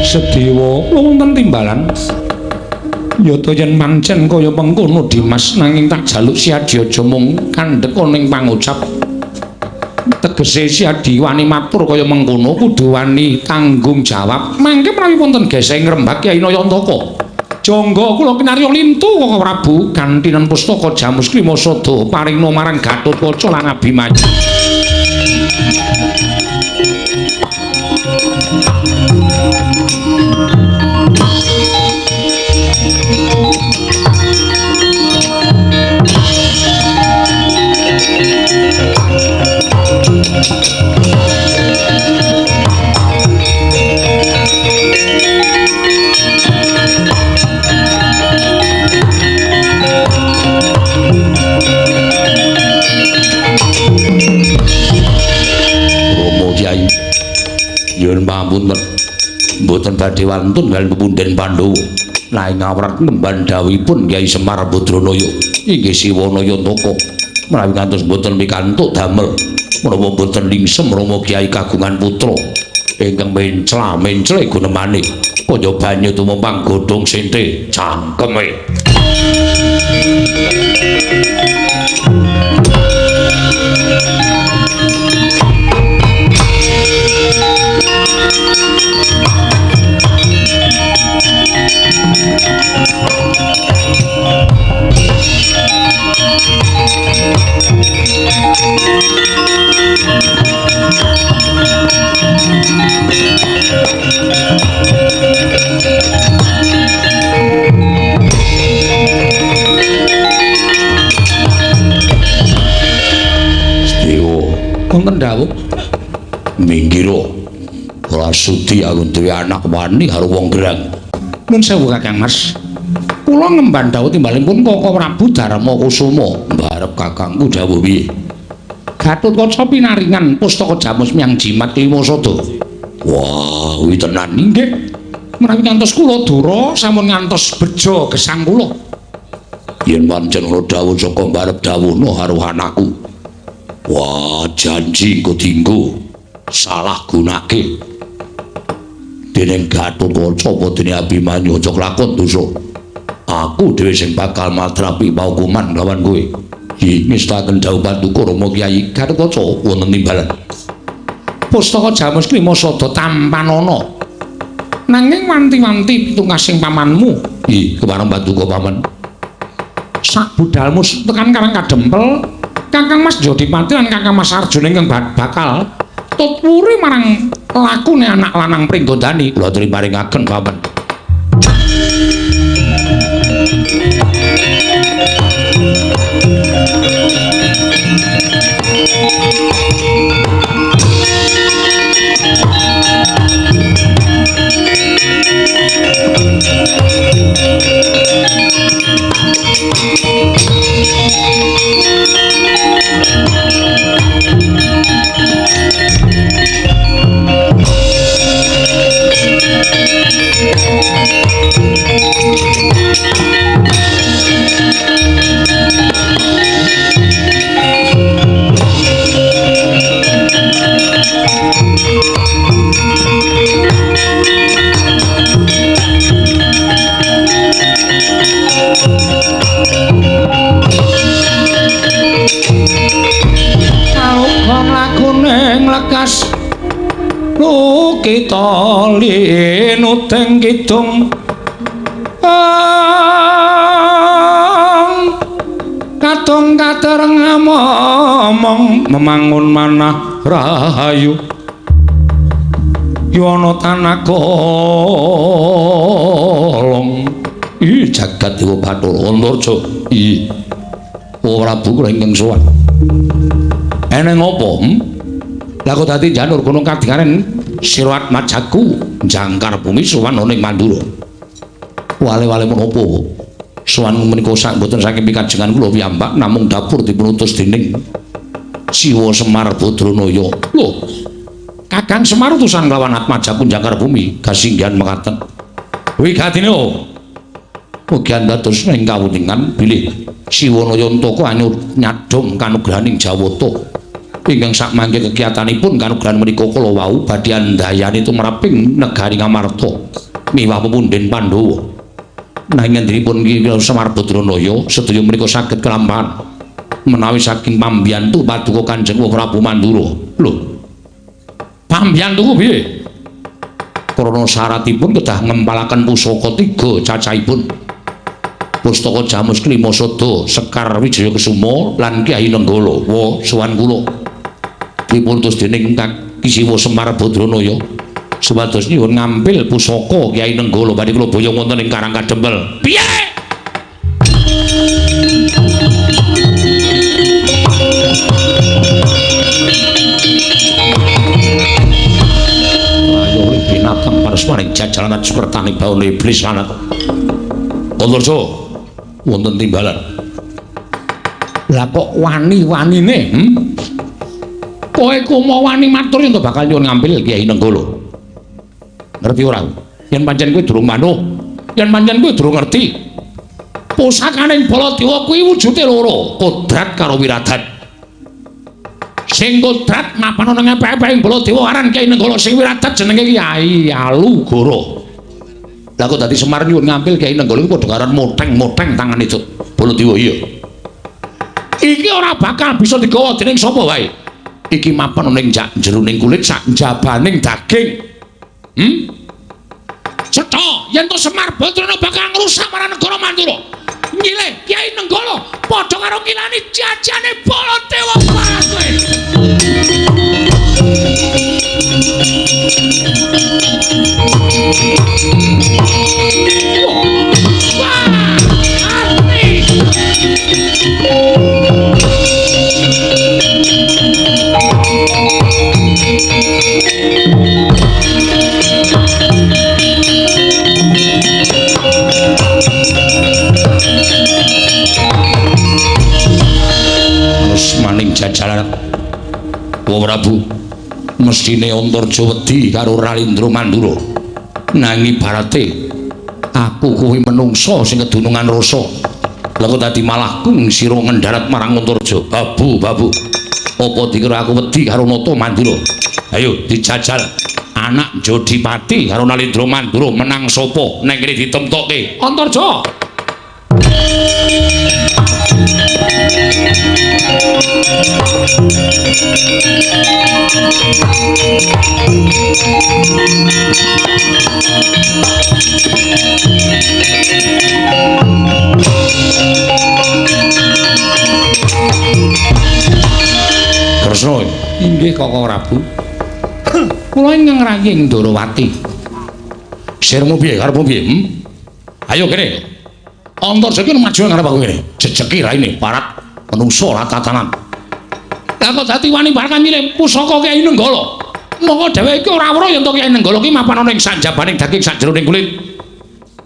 Sedewa wonten timbalan nyata yen pancen kaya mengkono Dimas, nanging tak jaluk Siadi aja mung kandhek ana ing pangucap. Tegese Siadi wani matur kaya mengkono kudu wani tanggung jawab. Mangke menawi wonten geseh ngrembak Kyai Nayantaka. Jangga kula kinarya lintu Koko Prabu gantinen pustaka Jamus Klimasada paringna marang Gatotkaca lan Abimanyu. pangapunten. Mboten badhe wantun kaliyan pepunden Pandhawa. Nanging awrat ngemban dawuhipun Kyai Semar Badranaya inggih Siwana Yantaka. Menawi ngantos mboten pikantuk damel menapa mboten lingsem Rama Kyai kagungan putra ingkang mencla-mencle gunemane kaya banyu tumempang godhong sente cangkeme. Sedewa, wonten dawuh minggira ora sudi aku duwe anak wani karo wong gerang. Nun sewu Kakang Mas. Kula ngemban dawuh timbalipun Koko Prabu Darma Kusuma. Mbarep kakangku dawuh piye? Gatotkaca pinaringan pustaka jamus miyang jimat Klimasada. Wah, kuwi tenan inggih. Menawi ngantos kula dura sampun ngantos bejo gesang kula. Yen pancen ngono dawuh saka mbarep dawuhna karo anakku. Wah, janji engko dienggo salah gunake. Dening Gatotkaca apa dene Abimanyu aja kelakon dosa. Aku dhewe sing bakal matrapi paukuman lawan kowe. Ngestaken dawuh paduka Rama Kyai Gatotkaca wonten timbalan. Pustaka Jamus Klimasada tampanana. Nanging wanti-wanti pitungasing pamanmu. Ih, kepareng paduka paman. Sak budalmu tekan Karang Kadempel, Kakang Mas Jodipati lan Kakang Mas Arjuna ingkang bakal tutwuri marang lakune anak lanang Pringgondani. Kula aturi paringaken paman. Lekas lukita linuteng kidung katung katereng momong memangun manah rahayu yono tanah kolong. Ih, jagat dewa Bathara Antarja. Ih, Prabu kula ingkang sowan. Eneng apa? Lah kok dadi janur gunung kadingaren sira atmajaku jangkar bumi sowan ana ing Mandura. Wale-wale menapa? Sowan menika sak mboten saking pikajengan kula piyambak namung dapur dipunutus dening Siwa Semar Badranaya. Lho, Kakang Semar utusan lawan atmajaku jangkar bumi kasinggihan mekaten. Wigatine mugi dados ing kawuningan bilih Siwanaya Antaka anyur nyadhong kanugrahaning Jawata. Ingkang sakmangke kegiatanipun kanugrahan menika kala wau badhe andayani tumraping negari Ngamarta miwah pepunden Pandhawa. Nanging ngendinipun Ki Semar Badranaya sedaya menika saged kelampahan menawi saking pambiyantu paduka Kanjeng Prabu Mandura. Lho, pambiyantu piye? Krana syaratipun kedah ngempalaken pusaka tiga cacahipun. Pustaka Jamus Klimasada, Sekar Wijaya Kesuma lan Kyai Nenggala. Wa sowan kula. Dipuntus dening Ki Siwa Semar Badranaya supados nyuwun ngampil pusaka Kyai Nenggala badhe kula boyong wonten ing Karang Kadempel. Piye? Ayo binatang parasmaning jajalan sukertane bawana iblis lanat. Antarja wonten timbalan. Lah kok wani-wanine? Kowe kumo wani matur yen bakal nyuwun ngampil Kyai Nenggala. Ngerti ora? Yen pancen kowe durung manuh, yen pancen kowe durung ngerti. Pusakaning Baladewa kuwi wujude loro, kodrat karo wiradat. Sing kodrat mapan ana ngepek-epek Baladewa aran Kyai Nenggala, sing wiradat jenenge Kyai Alugoro. Lah kok dadi Semar nyuwun ngampil Kyai Nenggala iku padha karo moteng-moteng tangane Baladewa iya. Iki ora bakal bisa digawa dening sapa wae. Iki mapan ana ing jeroning kulit sak njabaning daging. Cetha yen to Semar Badrana bakal ngrusak marang negara Mandura. Nyilih Kyai Nenggala padha karo ngilani jajane Baladewa kowe. Wah, ati. Maning jajaran Wa Prabu mestine Antarja wedi karo Ralindra Mandura, nanging ibarate aku kuwi menungsa sing kedunungan rasa. Lha kok dadi malah kung sira ngendharat marang Antarja. Babu, babu, apa dikira aku wedi karo Nata Mandura? Ayo dijajal anak Jodipati karo Nalindra Mandura menang sapa neng kene ditemtokke Antarja. Kresna inggih Kakang Prabu. Kula ingkang ngrayi ing Ndorowati. Sirmu piye karepmu piye? Ayo kene. Antarja iki maju ngarep aku kene. Jejeki raine parat menungso ora tatanan. Lah kok dadi wani barang nyilih pusaka Kyai Nenggala. Monggo dheweke iki ora weruh yen to Kyai Nenggala ki mapan ana ing sanjabaning daging sakjroning kulit.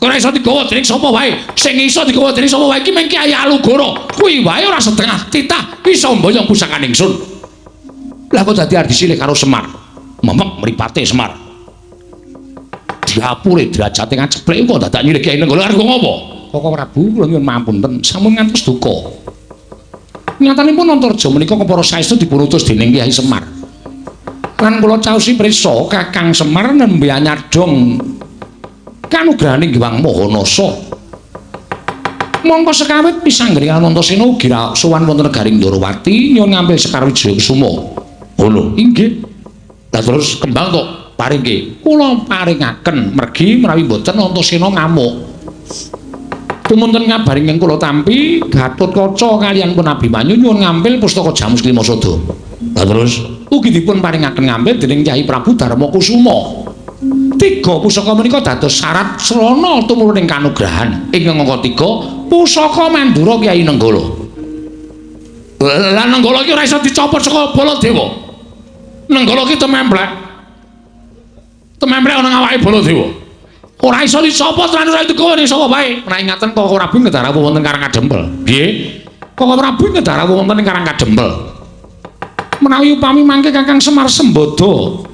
Ora iso digawa dening sapa wae. Sing iso digawa dening sapa wae iki mung Kyai Alugoro. Kuwi wae ora setengah titah iso mboyong pusakane ingsun. Lah kok dadi arep disilih karo Semar. Memek mripate Semar. Diapure derajate ngaceplek kok dadak nyilih Kyai Nenggala arep ngopo? Kakang Prabu kula nyuwun mapunten sampun ngantos duka. Nyatanipun Antarja menika kepara saestu dipunutus dening Kyai Semar. Lan kula caosi prisa Kakang Semar nembe anyadong kanugrahaning Hyang Maha Nasa. Mongko sekawit pisanggring Anantasena ugi sowan wonten negaring Ndorowati nyuwun ngampil Sekar Wijaya Kusuma. Ngono. Inggih. Lah terus kembang tok paringke. Kula paringaken mergi menawi mboten Antasena ngamuk. Tumunten kabar ingkang kula tampi Gatotkaca kaliyan pun Abimanyu nyuwun ngampil pustaka Jamus Klimasada. Lah terus ugi dipun paringaken ngampil dening Kyai Prabu Darma Kusuma. Tiga pusaka menika dados syarat srana tumurun ing kanugrahan. Ingkang angka 3 pusaka Mandura Kyai Nenggala. Lah Nenggala iki ora iso dicopot saka Baladewa. Nenggala iki tememplek. Tememplek ana awake Baladewa. Ora iso dicopot lan ora digawa ning sapa wae. Menawi ngaten Kakang Prabu ngedarawu wonten Karang Kadempel. Piye? Kakang Prabu ngedarawu wonten ing Karang Kadempel. Menawi upami mangke Kakang Semar Sembada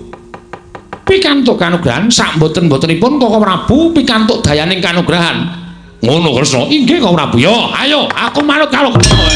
pikantuk kanugrahan sak mboten-mbotenipun Kakang Prabu pikantuk dayaning kanugrahan. Ngono Kresna. Inggih Kakang Prabu. Yo, ayo aku manut karo Kresna.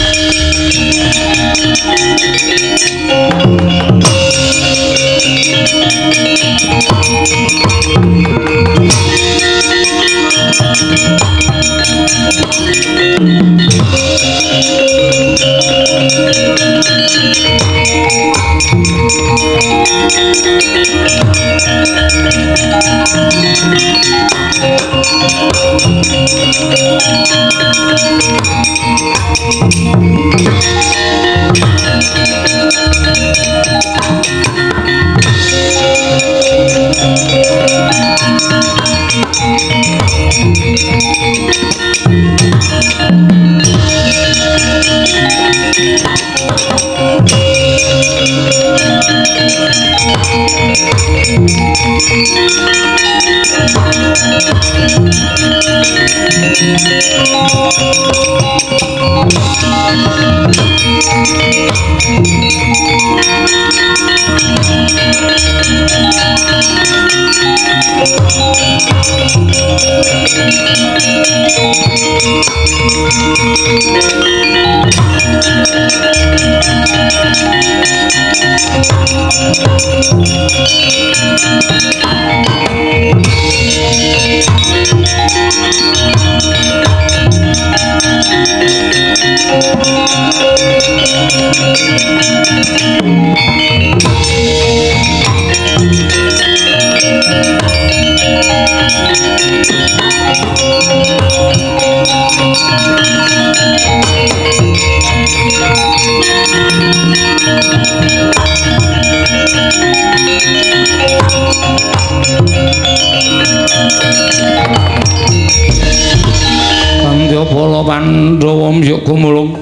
Pandhawa mbyuk gumulung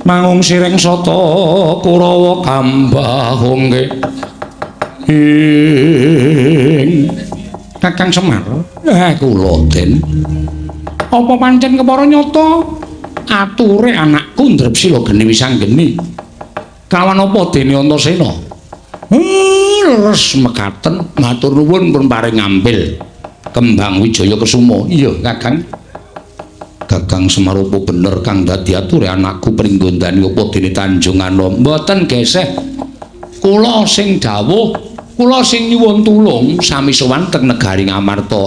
mangung sireng sata Kurawa kambahungke ing Kakang Semar. Kula Den. Apa pancen kepara nyata ature anakku Ndrepsila geni wisanggeni? Kawan apa dene Antasena? Leres mekaten matur nuwun pun paring ngambil Kembang Wijaya Kesuma. Iya, Kakang. Kakang Semar apa bener kang dadi ature anakku pringgondani apa dene Tanjung Anom? Mboten geseh. Kula sing dawuh, kula sing nyuwun tulung sami sowan teng negari Ngamarta.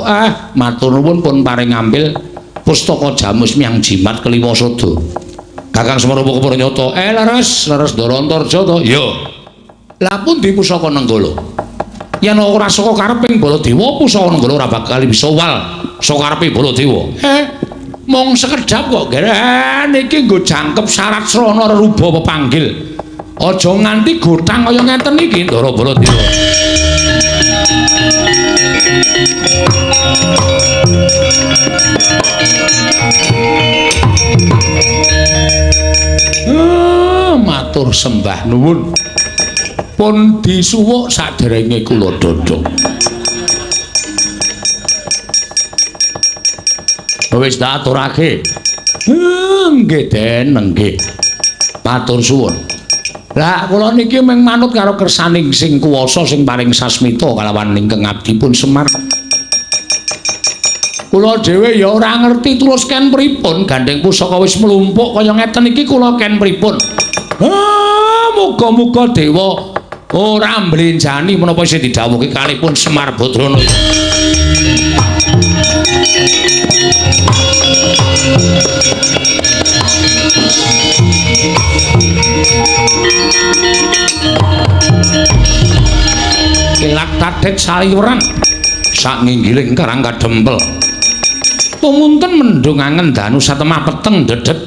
Matur nuwun pun paring ngambil pustaka Jamus Miang Jimat Keliwa Sada. Kakang Semar apa kepara nyata? Leres, leres Ndara Antarja to? Iya. Lah pundi pusaka Nenggala? Yen ora saka kareping Baladewa, pusaka Nenggala ora bakal bisa wal saka karepe Baladewa. Mung sekedhap kok, niki nggo jangkep syarat srana reruba pepanggil. Aja nganti gothang kaya ngeten iki Ndara Baladewa. Matur sembah nuwun. Pun disuwuk saderenge kula dhodhong. Wis tak aturake. Nggih Den, nggih. Matur suwun. Lah kula niki mung manut karo kersaning sing kuwasa sing paring sasmita kalawan ingkang abdipun Semar. Kula dhewe ya ora ngerti tulus ken pripun gandeng pusaka wis mlumpuk kaya ngeten iki kula ken pripun. Muga-muga dewa ora mblenjani menapa isih didhawuhke kalipun Semar Badrana. Kilat tadet saliweran sak nginggiling karang kadempel. Tumunten mendungangen danu satemah peteng dedet.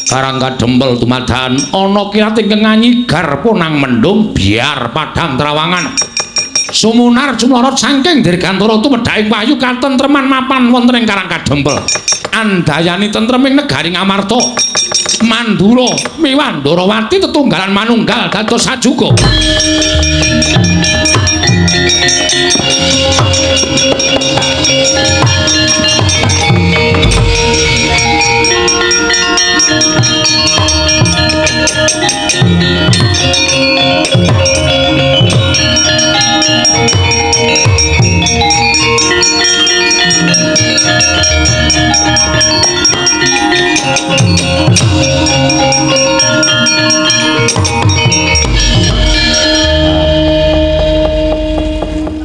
Karang kadempel dumadakan ana kilat ingkang nganyigar punang mendung biar padang trawangan. Sumunar cumlorot saking dirgantara tumedhaking wahyu katentreman mapan wonten ing Karang Kadempel. Andayani tentreming negari Ngamarta. Mandura miwah Ndorowati tetunggalan manunggal dados sajuga.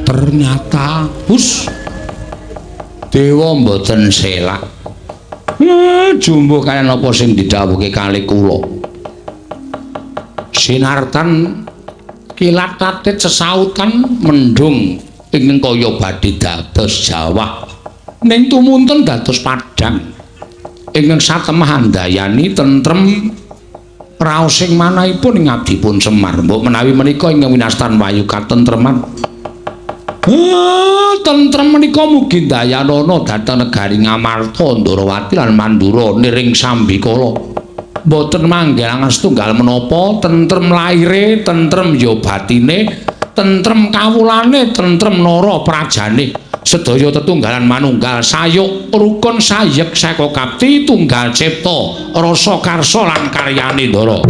Ternyata hus dewa mboten selak. Jumbuh kaliyan apa sing didhawuhke kali kula. Sinartan kilat tatit sesautan mendung ingkang kaya badhe dados jawah ning tumunten dados padhang ingkang satemah andayani tentrem raosing manahipun ing abdipun Semar. Mbok menawi menika ingkang winastan wahyu katentreman. Tentrem menika mugi ndayanana dhateng negari Ngamarta, Ndorowati lan Mandura niring sambikala. Mboten manggilangan setunggal menapa, tentrem laire, tentrem ya batine, tentrem kawulane, tentrem nara prajane. Sedaya tetunggalan manunggal sayuk rukun sayek saka kapti tunggal cipta rasa karsa lan karyane Ndara.